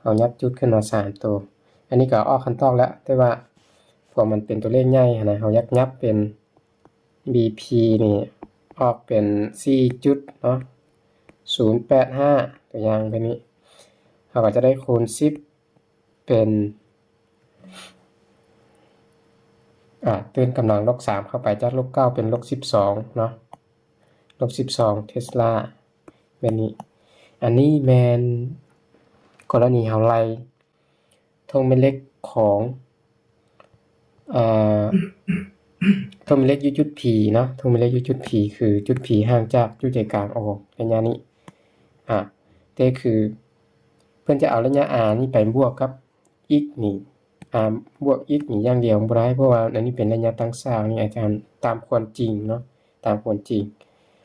ເຮົາຍັບຈຸດຂຶ້ນມາສາມຕົວ ອັນນີ້ກໍອອກຄຳຕອບແລ້ວ ແຕ່ວ່າເພາະມັນເປັນຕົວເລກໃຫຍ່ຫັ້ນນະ ເຮົາຢາກຍັບເປັນ ບີພີ ນີ້ອອກເປັນສີ່ຈຸດເນາະ ສູນແປດຫ້າ ຕົວຢ່າງແບບນີ້ ເຮົາກໍຈະໄດ້ຄູນສິບເປັນ ອາ ຕື່ມກຳລັງລົບສາມເຂົ້າໄປ ຈາກລົບເກົ້າເປັນລົບສິບສອງເນາະ ລົບສິບສອງເທສລາ ແບບນີ້ ອັນນີ້ແມ່ນກໍລະນີເຮົາໄລ່ ທົ່ງແມ່ເຫຼັກຂອງ ເອີ ທົ່ງແມ່ເຫຼັກຢູ່ຈຸດ P ເນາະ ທົ່ງແມ່ເຫຼັກຢູ່ຈຸດ P ຄືຈຸດ P ຫ່າງຈາກຈຸດໃຈກາງອອກໄລຍະນີ້ ອາ ແຕ່ຄືເພິ່ນຈະເອົາໄລຍະ R ນີ້ໄປບວກກັບ X ນີ້ R ບວກ X ນີ້ຢ່າງດຽວບໍ່ໄດ້ ເພາະວ່າອັນນີ້ເປັນໄລຍະຕັ້ງສາກ ນີ້ອາຈານຕາມຄວາມຈິງເນາະ ຕາມຄວາມຈິງ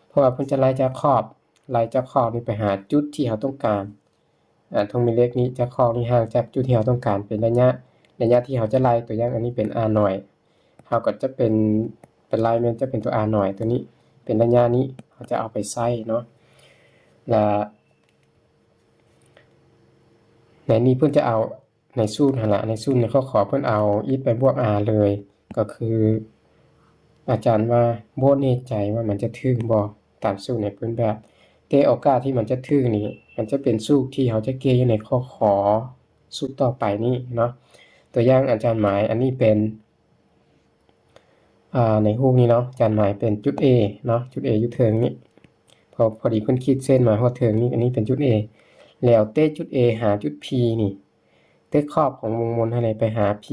ເພາະວ່າເພິ່ນຈະໄລ່ຈາກຂອບ ໄລ່ຈາກຂອບນີ້ໄປຫາຈຸດທີ່ເຮົາຕ້ອງການ ອາ ທົ່ງແມ່ເຫຼັກນີ້ຈາກຂອບນີ້ຫ່າງຈາກຈຸດທີ່ເຮົາຕ້ອງການເປັນໄລຍະ ໄລຍະທີ່ເຮົາຈະໄລ່ ຕົວຢ່າງອັນນີ້ເປັນ R ໜ້ອຍ ເຮົາກໍຈະເປັນ ເປັນໄລ່ແມ່ນຈະເປັນຕົວ R ໜ້ອຍ ຕົວນີ້ເປັນໄລຍະນີ້ ເຮົາຈະເອົາໄປໃຊ້ເນາະ ແລະ ໃນນີ້ເພິ່ນຈະເອົາ ໃນສູດຫັ້ນລະ ໃນສູດໃນຂໍ້ຂອບເພິ່ນເອົາ x ໄປບວກ r ເລີຍ ກໍຄືອາຈານວ່າບໍ່ແນ່ໃຈວ່າມັນຈະຖືກບໍ່ ຕາມສູດໃນພື້ນແບບ ແຕ່ໂອກາດທີ່ມັນຈະຖືກນີ້ ມັນຈະເປັນສູດທີ່ເຮົາຈະແກ້ຢູ່ໃນຂໍ້ຂອ ສູດຕໍ່ໄປນີ້ເນາະ. ຕົວຢ່າງອາຈານໝາຍອັນນີ້ເປັນ ອາ ໃນຮູບນີ້ເນາະ ອາຈານໝາຍເປັນຈຸດ A ເນາະ ຈຸດ A ຢູ່ເທິງນີ້ ພໍ ພໍດີເພິ່ນຂີດເສັ້ນມາຮອດເທິງນີ້ ອັນນີ້ເປັນຈຸດ A ແລ້ວແຕະຈຸດ A ຫາຈຸດ P ນີ້ ແຕະຂອບຂອງວົງມົນຫັ້ນແຫຼະໄປຫາ P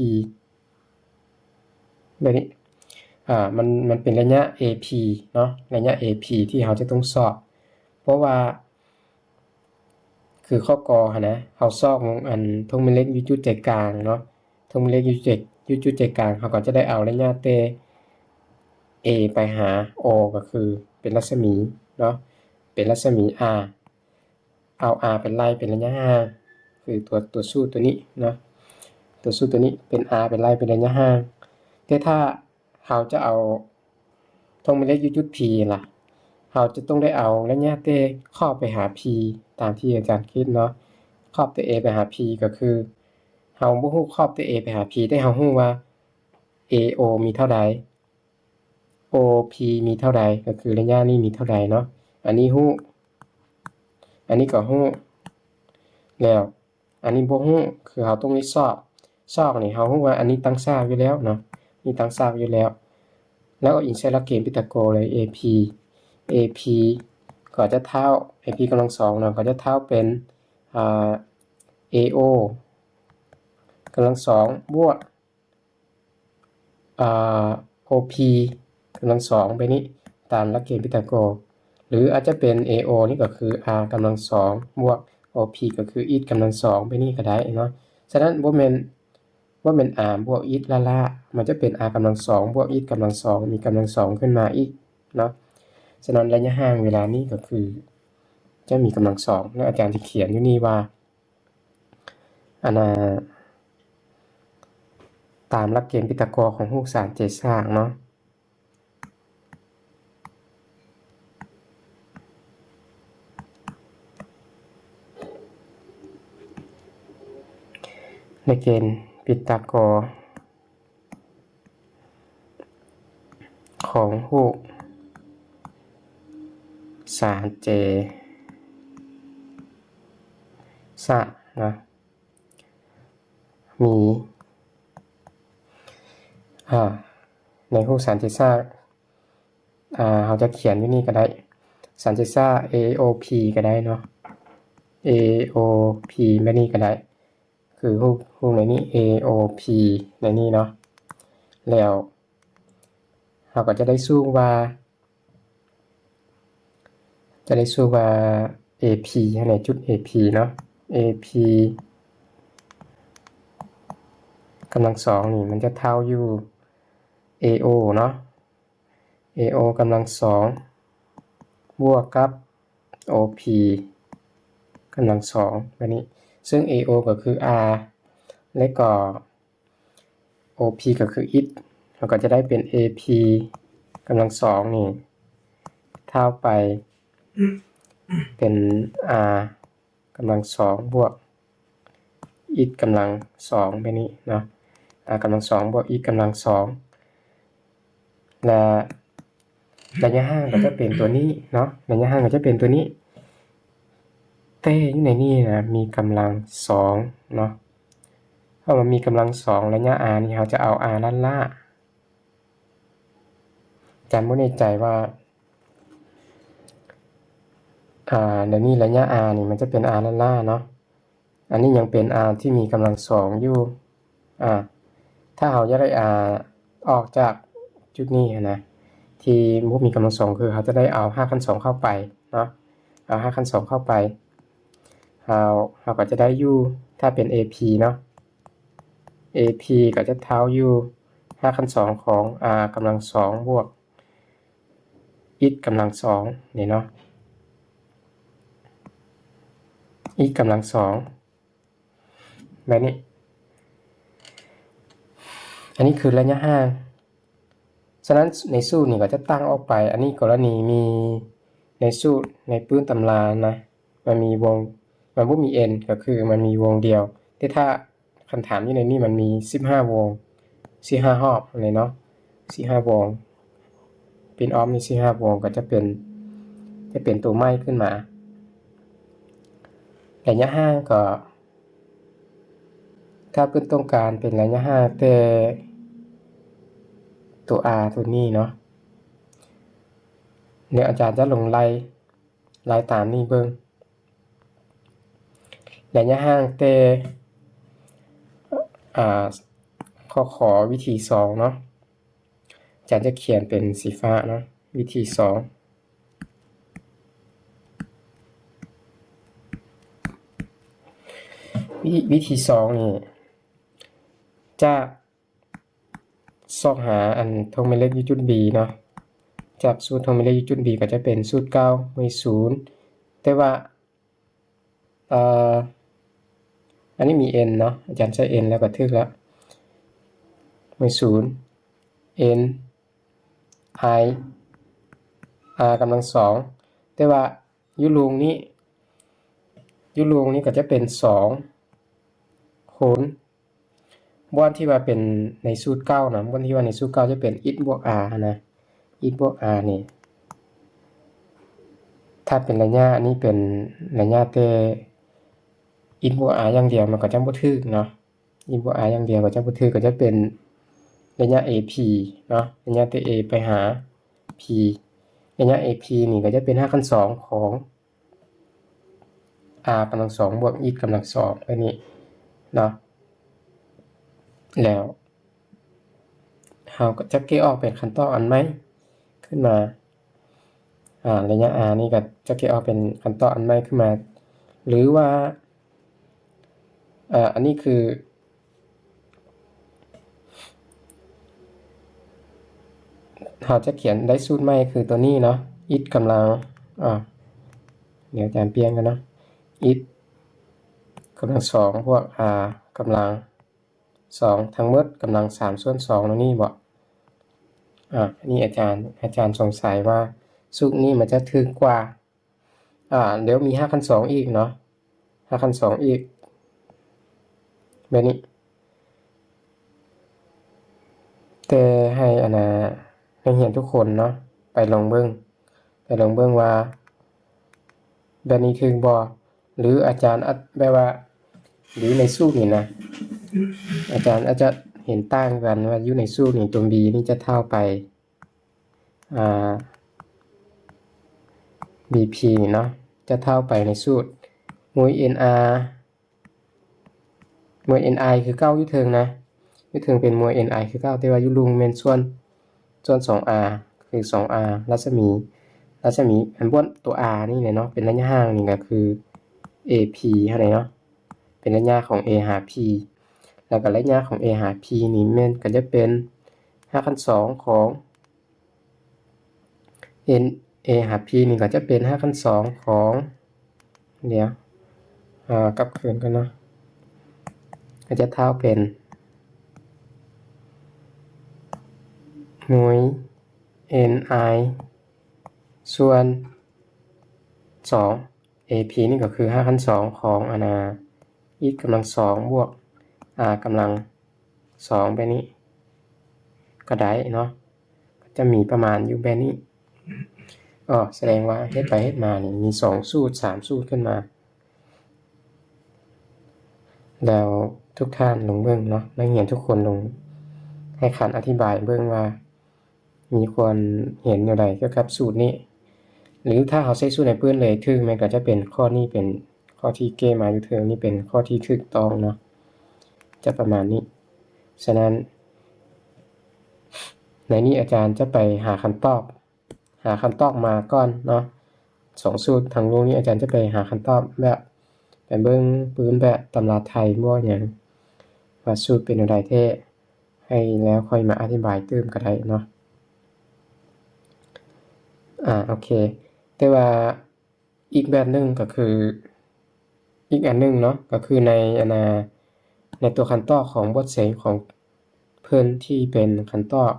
ແບບນີ້ ອາ ມັນ ມັນເປັນໄລຍະ AP ເນາະ ໄລຍະ AP ທີ່ເຮົາຈະຕ້ອງຊອກ ເພາະວ່າ ຄືຂໍ້ ກ ຫັ້ນນະ ເຮົາຊອກ ອັນ ທົ່ງແມ່ເຫຼັກຢູ່ຈຸດໃຈກາງເນາະ ທົ່ງແມ່ເຫຼັກຢູ່ຈຸດໃຈ ຢູ່ຈຸດໃຈກາງ ເຮົາກໍຈະໄດ້ເອົາໄລຍະແຕ່ A ໄປຫາ O ກໍຄືເປັນລັດສະໝີເນາະ ເປັນລັດສະໝີ R ເອົາ R ໄປໄລ່ເປັນໄລຍະຫ່າງ ຄືຕົວ ຕົວສູດຕົວນີ້ເນາະ ຕົວສູດຕົວນີ້ເປັນ R ໄປໄລ່ເປັນໄລຍະຫ່າງ ແຕ່ຖ້າ ເຮົາຈະເອົາທົ່ງແມ່ເຫຼັກຢູ່ຈຸດ P ລະ ເຮົາຈະຕ້ອງໄດ້ເອົາໄລຍະແຕ່ຂອບໄປຫາ P ຕາມທີ່ອາຈານຄິດເນາະ ຂອບແຕ່ A ໄປຫາ P ກໍຄື ເຮົາບໍ່ຮູ້ຂອບແຕ່ A ໄປຫາ P ແຕ່ເຮົາຮູ້ວ່າ AO ມີເທົ່າໃດ OP ມີເທົ່າໃດ ກໍຄືໄລຍະນີ້ມີເທົ່າໃດເນາະ ອັນນີ້ຮູ້ ອັນນີ້ກໍຮູ້ ແລ້ວ ອັນນີ້ບໍ່ຮູ້ ຄືເຮົາຕ້ອງໄດ້ຊອກ ຊອກນີ້ເຮົາຮູ້ວ່າອັນນີ້ຕັ້ງສາກຢູ່ແລ້ວເນາະ ນີ້ຕັ້ງສາກຢູ່ແລ້ວ ແລ້ວກໍອິງໃສ່ຫຼັກເກນປີຕາໂກເລີຍ AP AP ກໍຈະເທົ່າ AP ກຳລັງສອງເນາະ ກໍຈະເທົ່າເປັນ ອາ AO ກຳລັງສອງບວກ ອາ OP ກຳລັງສອງແບບນີ້ ຕາມຫຼັກເກນປີຕາໂກ ຫຼືອາດຈະເປັນ AO ນີ້ກໍຄື R ກຳລັງສອງບວກ OP ກໍຄື x ກຳລັງສອງແບບນີ້ກໍໄດ້ເນາະ ສະນັ້ນບໍ່ແມ່ນ ບໍ່ແມ່ນ R ບວກ x ລ້າໆ ມັນຈະເປັນ R ກຳລັງສອງບວກ x ກຳລັງສອງ ມີກຳລັງສອງຂຶ້ນມາອີກເນາະ ສະນັ້ນໄລຍະຫ່າງເວລານີ້ກໍຄືຈະມີກຳລັງສອງ ແລະອາຈານຈະຂຽນຢູ່ນີ້ວ່າ ອັນນ່າ ຕາມຫຼັກເກນປີຕາກໍຂອງຮູບສາມເຈສາກເນາະ ໃນເກນປີຕາກໍ ຂອງຮູບສາມເຈສາກນະ ມີ ອາ ໃນຮູບສາມເຈສາກ ອາ ເຮົາຈະຂຽນຢູ່ນີ້ກໍໄດ້ ສາມເຈສາກ AOP ກໍໄດ້ເນາະ AOP ແບບນີ້ກໍໄດ້ ຄືຮູບ ຮູບໃນນີ້ AOP ໃນນີ້ເນາະ ແລ້ວເຮົາກໍຈະໄດ້ສູດວ່າ ຈະໄດ້ສູດວ່າ AP ຫັ້ນແຫຼະ ຈຸດ AP ເນາະ AP ກຳລັງສອງນີ້ມັນຈະເທົ່າຢູ່ AO ເນາະ AO ກຳລັງສອງບວກກັບ OP ກຳລັງສອງແບບນີ້ ເຊິ່ງ AO ກໍຄື R ແລະກໍ OP ກໍຄື x ເຮົາກໍຈະໄດ້ເປັນ AP ກຳລັງສອງນີ້ ເທົ່າໄປເປັນ R ກຳລັງສອງບວກ x ກຳລັງສອງແບບນີ້ເນາະ R ກຳລັງສອງບວກ x ກຳລັງສອງ ແລະໄລຍະຫ່າງກໍຈະເປັນຕົວນີ້ເນາະ ໄລຍະຫ່າງກໍຈະເປັນຕົວນີ້ ແຕ່ຢູ່ໃນນີ້ນະ ມີກຳລັງສອງເນາະ ເພາະວ່າມີກຳລັງສອງ ໄລຍະ R ນີ້ເຮົາຈະເອົາ R ລ້າໆ ອາຈານບໍ່ແນ່ໃຈວ່າ ອາ ດຽວນີ້ໄລຍະ R ນີ້ມັນຈະເປັນ R ລ້າໆເນາະ ອັນນີ້ຍັງເປັນ R ທີ່ມີກຳລັງສອງຢູ່ ອາ ຖ້າເຮົາຢາກໄດ້ R ອອກຈາກຈຸດນີ້ຫັ້ນນະ ທີ່ບໍ່ມີກຳລັງສອງ ຄືເຮົາຈະໄດ້ເອົາຮາກຂັ້ນສອງເຂົ້າໄປເນາະ ເອົາຮາກຂັ້ນສອງເຂົ້າໄປ ເຮົາ ເຮົາກໍຈະໄດ້ຢູ່ ຖ້າເປັນ AP ເນາະ AP ກໍຈະເທົ່າຢູ່ຮາກຂັ້ນສອງຂອງ R ກຳລັງສອງບວກ x ກຳລັງສອງນີ້ເນາະ x ກຳລັງສອງ ແບບນີ້. ອັນນີ້ຄືໄລຍະຫ່າງ. ສະນັ້ນໃນສູດນີ້ກໍຈະຕ່າງອອກໄປ. ອັນນີ້ກໍລະນີມີໃນສູດໃນປຶ້ມຕຳລານະ ມັນມີວົງ ມັນບໍ່ມີເອັນ ກໍຄືມັນມີວົງດຽວ. ແຕ່ຖ້າ ຄັນຖາມຢູ່ໃນນີ້ມັນມີສິບຫ້າວົງ ສິບຫ້າຮອບນີ້ເນາະ ສິບຫ້າວົງ ປິ່ນອ້ອມນີ້ສິບຫ້າວົງ ກໍຈະເປັນ ຈະເປັນຕົວໃໝ່ຂຶ້ນມາ. ໄລຍະຫ່າງກໍ ຖ້າເພິ່ນຕ້ອງການເປັນໄລຍະຫ່າງແຕ່ຕົວ R ຕົວນີ້ເນາະ ດຽວອາຈານຈະລົງໄລ່ ໄລ່ຕາມນີ້ເບິ່ງ. ໄລຍະຫ່າງແຕ່ ອາ ຂໍ້ ຂ ວິທີສອງເນາະ ອາຈານຈະຂຽນເປັນສີຟ້າເນາະ ວິທີສອງ ວິ ວິທີສອງນີ້ຈະ ຊອກຫາອັນທົ່ວແມ່ເຫຼັກຢູ່ຈຸດ B ເນາະ ຈາກສູດທົ່ວແມ່ເຫຼັກຢູ່ຈຸດ B ກໍຈະເປັນສູດເກົ່າ ເມື່ອຍສູນ ແຕ່ວ່າ ເອີ ອັນນີ້ມີ N ເນາະ ອາຈານໃສ່ N ແລ້ວກໍຖືກແລ້ວ ເມື່ອຍສູນ N I R ກຳລັງສອງ ແຕ່ວ່າຢູ່ລຸງນີ້ ຢູ່ລຸງນີ້ກໍຈະເປັນສອງຄູນ ບ່ອນທີ່ວ່າເປັນໃນສູດເກົ່ານະ ບ່ອນທີ່ວ່າໃນສູດເກົ່າຈະເປັນ x ບວກ r ຫັ້ນນະ x ບວກ r ນີ້ ຖ້າເປັນໄລຍະ ອັນນີ້ເປັນໄລຍະແຕ່ x ບວກ r ຢ່າງດຽວ ມັນກໍຈະບໍ່ຖືກເນາະ x ບວກ r ຢ່າງດຽວກໍຈະບໍ່ຖືກ ກໍຈະເປັນໄລຍະ AP ເນາະ ໄລຍະແຕ່ A ໄປຫາ P ໄລຍະ AP ນີ້ກໍຈະເປັນຮາກຂັ້ນສອງຂອງ r ກຳລັງສອງບວກ x ກຳລັງສອງ ແບບນີ້ເນາະ ແລ້ວເຮົາກໍຈະແກະອອກເປັນຄຳຕອບອັນໃໝ່ຂຶ້ນມາ ອາ ໄລຍະ r ນີ້ກໍຈະແກະອອກເປັນຄຳຕອບອັນໃໝ່ຂຶ້ນມາ ຫຼືວ່າ ອາ ອັນນີ້ຄື ເຮົາຈະຂຽນໄດ້ສູດໃໝ່ຄືຕົວນີ້ເນາະ x ກຳລັງ ອາ ດຽວອາຈານປ່ຽນກ່ອນເນາະ x ກຳລັງສອງບວກ r ກຳລັງສອງ ທັງໝົດກຳລັງສາມສ່ວນສອງ ຕົວນີ້ບໍ? ອາ ອັນນີ້ອາຈານ ອາຈານສົງໄສວ່າສູດນີ້ມັນຈະຖືກກວ່າ ອາ ແລ້ວມີຮາກຂັ້ນສອງອີກເນາະ ຮາກຂັ້ນສອງອີກ ແບບນີ້ ແຕ່ໃຫ້ອັນນ່າ ນັກຮຽນທຸກຄົນເນາະ ໄປລອງເບິ່ງ ໄປລອງເບິ່ງວ່າແບບນີ້ຖືກບໍ່ ຫຼືອາຈານອາດ ແບບວ່າ ຫຼືໃນສູດນີ້ນະ ອາຈານອາດຈະເຫັນຕ່າງກັນວ່າຢູ່ໃນສູດນີ້ຕົວ B ນີ້ຈະເທົ່າໄປ ອາ BP ເນາະ ຈະເທົ່າໄປໃນສູດ ໂມຍ nr ໂມຍ ni ຄືເກົ່າຢູ່ເທິງນະ ຢູ່ເທິງເປັນໂມຍ ni ຄືເກົ່າ ແຕ່ວ່າຢູ່ລຸ່ມແມ່ນສ່ວນ ສ່ວນສອງ r ຄືສອງ r ລັດສະໝີ ລັດສະໝີອັນບ່ອນຕົວ r ນີ້ແຫຼະເນາະ ເປັນໄລຍະຫ່າງນີ້ກໍຄື AP ຫັ້ນແຫຼະເນາະ ເປັນໄລຍະຂອງ A ຫາ P ແລ້ວກໍໄລຍະຂອງ A ຫາ P ນີ້ແມ່ນກໍຈະເປັນຮາກຂັ້ນສອງຂອງ N A ຫາ P ນີ້ກໍຈະເປັນຮາກຂັ້ນສອງຂອງ ດຽວ ເອົາກັບຄືນກ່ອນເນາະ ກໍຈະເທົ່າເປັນໂມຍ ni ສ່ວນສອງ AP ນີ້ກໍຄືຮາກຂັ້ນສອງຂອງອັນນ່າ x ກຳລັງສອງບວກ r ກຳລັງສອງ ແບບນີ້ກໍໄດ້ເນາະ ກໍຈະມີປະມານຢູ່ແບບນີ້. ອໍ ສະແດງວ່າເຮັດໄປເຮັດມານີ້ມີສອງສູດ ສາມສູດຂຶ້ນມາ ແລ້ວທຸກທ່ານລອງເບິ່ງເນາະ ນັກຮຽນທຸກຄົນລອງໃຫ້ຄັນອະທິບາຍເບິ່ງວ່າ ມີຄວາມເຫັນແນວໃດກ່ຽວກັບສູດນີ້ ຫຼືຖ້າເຮົາໃຊ້ສູດໃນປຶ້ມເລີຍຖືກ ແມ່ນກໍຈະເປັນຂໍ້ນີ້ເປັນຂໍ້ທີ່ແກ້ມາຢູ່ເທິງນີ້ເປັນຂໍ້ທີ່ຖືກຕ້ອງເນາະ ຈະປະມານນີ້. ສະນັ້ນ ໃນນີ້ອາຈານຈະໄປຫາຄຳຕອບ ຫາຄຳຕອບມາກ່ອນເນາະ ສອງສູດທາງໂລກນີ້ ອາຈານຈະໄປຫາຄຳຕອບແບບ ໄປເບິ່ງປຶ້ມແບບຕຳລາໄທບໍ່ຫຍັງ ວ່າສູດເປັນແນວໃດແທ້ ໃຫ້ແລ້ວຄ່ອຍມາອະທິບາຍຕື່ມກໍໄດ້ເນາະ. ອາ ໂອເຄ ແຕ່ວ່າອີກແບບໜຶ່ງກໍຄື ອີກອັນໜຶ່ງເນາະ ກໍຄືໃນອັນນ່າ ໃນຕົວຄັນຕອກຂອງບົດເສັງຂອງເພິ່ນທີ່ເປັນຄັນຕອກ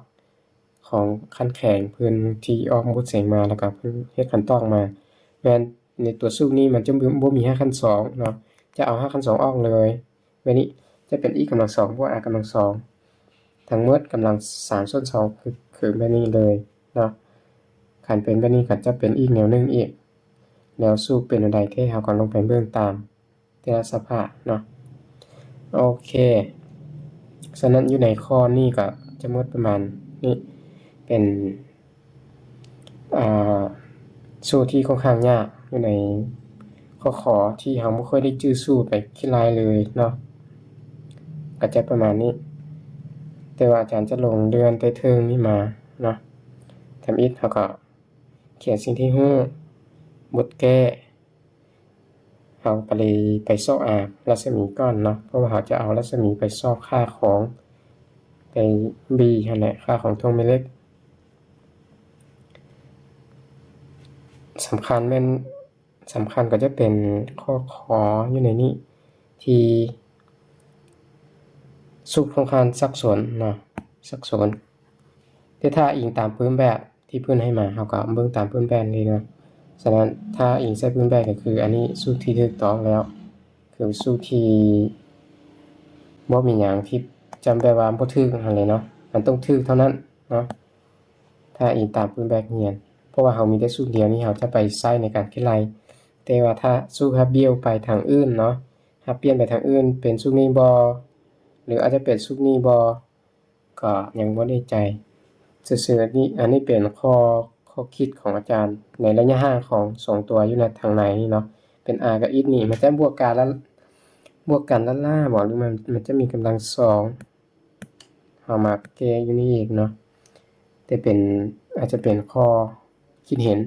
ຂອງຄັນແຂງເພິ່ນທີ່ອອກບົດເສັງມາ ແລ້ວກໍເພິ່ນເຮັດຄັນຕອກມາ ແມ່ນໃນຕົວສູດນີ້ມັນຈະບໍ່ມີຮາກຂັ້ນສອງເນາະ ຈະເອົາຮາກຂັ້ນສອງອອກເລີຍ. ແບບນີ້ຈະເປັນ e ກຳລັງສອງບວກ r ກຳລັງສອງ ທັງໝົດກຳລັງສາມສ່ວນສອງ ຄື ຄືແບບນີ້ເລີຍເນາະ. ຄັນເປັນແບບນີ້ກໍຈະເປັນອີກແນວໜຶ່ງອີກ. ແລ້ວສູດເປັນແນວໃດແທ້ ເຮົາກໍລົງໄປເບິ່ງຕາມແຕ່ລະສະພາບເນາະ. ໂອເຄ ສະນັ້ນຢູ່ໃນຂໍ້ນີ້ກໍຈະໝົດປະມານນີ້ ເປັນ ອ່າ ສູດທີ່ຄ່ອນຂ້າງຍາກຢູ່ໃນຂໍ້ ຂ ທີ່ເຮົາບໍ່ຄ່ອຍໄດ້ຈື່ສູດໄປຄິດໄລ່ເລີຍເນາະ ກໍຈະປະມານນີ້. ແຕ່ວ່າອາຈານຈະລົງເລື່ອນໃຕ້ເທິງນີ້ມາເນາະ. ທຳອິດເຮົາກໍຂຽນສິ່ງທີ່ຮູ້ ບົດແກ້ ເຮົາກໍເລີຍໄປຊອກ r ລັດສະໝີກ່ອນເນາະ ເພາະວ່າເຮົາຈະເອົາລັດສະໝີໄປຊອກຄ່າຂອງ ໄປ b ຫັ້ນແຫຼະ ຄ່າຂອງທົ່ວງແມ່ເຫຼັກ. ສຳຄັນແມ່ນ ສຳຄັນກໍຈະເປັນຂໍ້ ຂ ຢູ່ໃນນີ້ ທີ່ສູດຄ່ອນຂ້າງສັບສົນເນາະ ສັບສົນ. ແຕ່ຖ້າອີງຕາມປຶ້ມແບບທີ່ເພິ່ນໃຫ້ມາ ເຮົາກໍເບິ່ງຕາມປຶ້ມແບບນີ້ເນາະ. ສະນັ້ນ ຖ້າອີງໃສ່ປຶ້ມແບບກໍຄືອັນນີ້ສູດທີ່ຖືກຕ້ອງແລ້ວ ຄືສູດທີ່ບໍ່ມີຫຍັງທີ່ຈຳແບບວ່າບໍ່ຖືກຫັ້ນແຫຼະເນາະ ມັນຕ້ອງຖືກເທົ່ານັ້ນເນາະ ຖ້າອີງຕາມປຶ້ມແບບຮຽນ. ເພາະວ່າເຮົາມີແຕ່ສູດດຽວນີ້ ເຮົາຈະໄປໃຊ້ໃນການຄິດໄລ່ ແຕ່ວ່າຖ້າສູດຮັບປ່ຽນໄປທາງອື່ນເນາະ ຮັບປ່ຽນໄປທາງອື່ນ ເປັນສູດນີ້ບໍ່ ຫຼືອາດຈະເປັນສູດນີ້ບໍ່ ກໍຍັງບໍ່ແນ່ໃຈຊື່ໆ. ອັນນີ້ ອັນນີ້ເປັນຂໍ້ ຂໍ້ຄິດຂອງອາຈານໃນໄລຍະຫ່າງຂອງສອງຕົວຢູ່ໃນທາງໃນນີ້ເນາະ ເປັນ r ກັບ x ນີ້ ມັນຈະບວກກັນລະ ບວກກັນລ້າໆບໍ ຫຼືມັນ ມັນຈະມີກຳລັງສອງ ເຮົາມາແກ້ຢູ່ນີ້ອີກເນາະ ແຕ່ເປັນ ອາດຈະເປັນຂໍ້ຄິດເຫັນ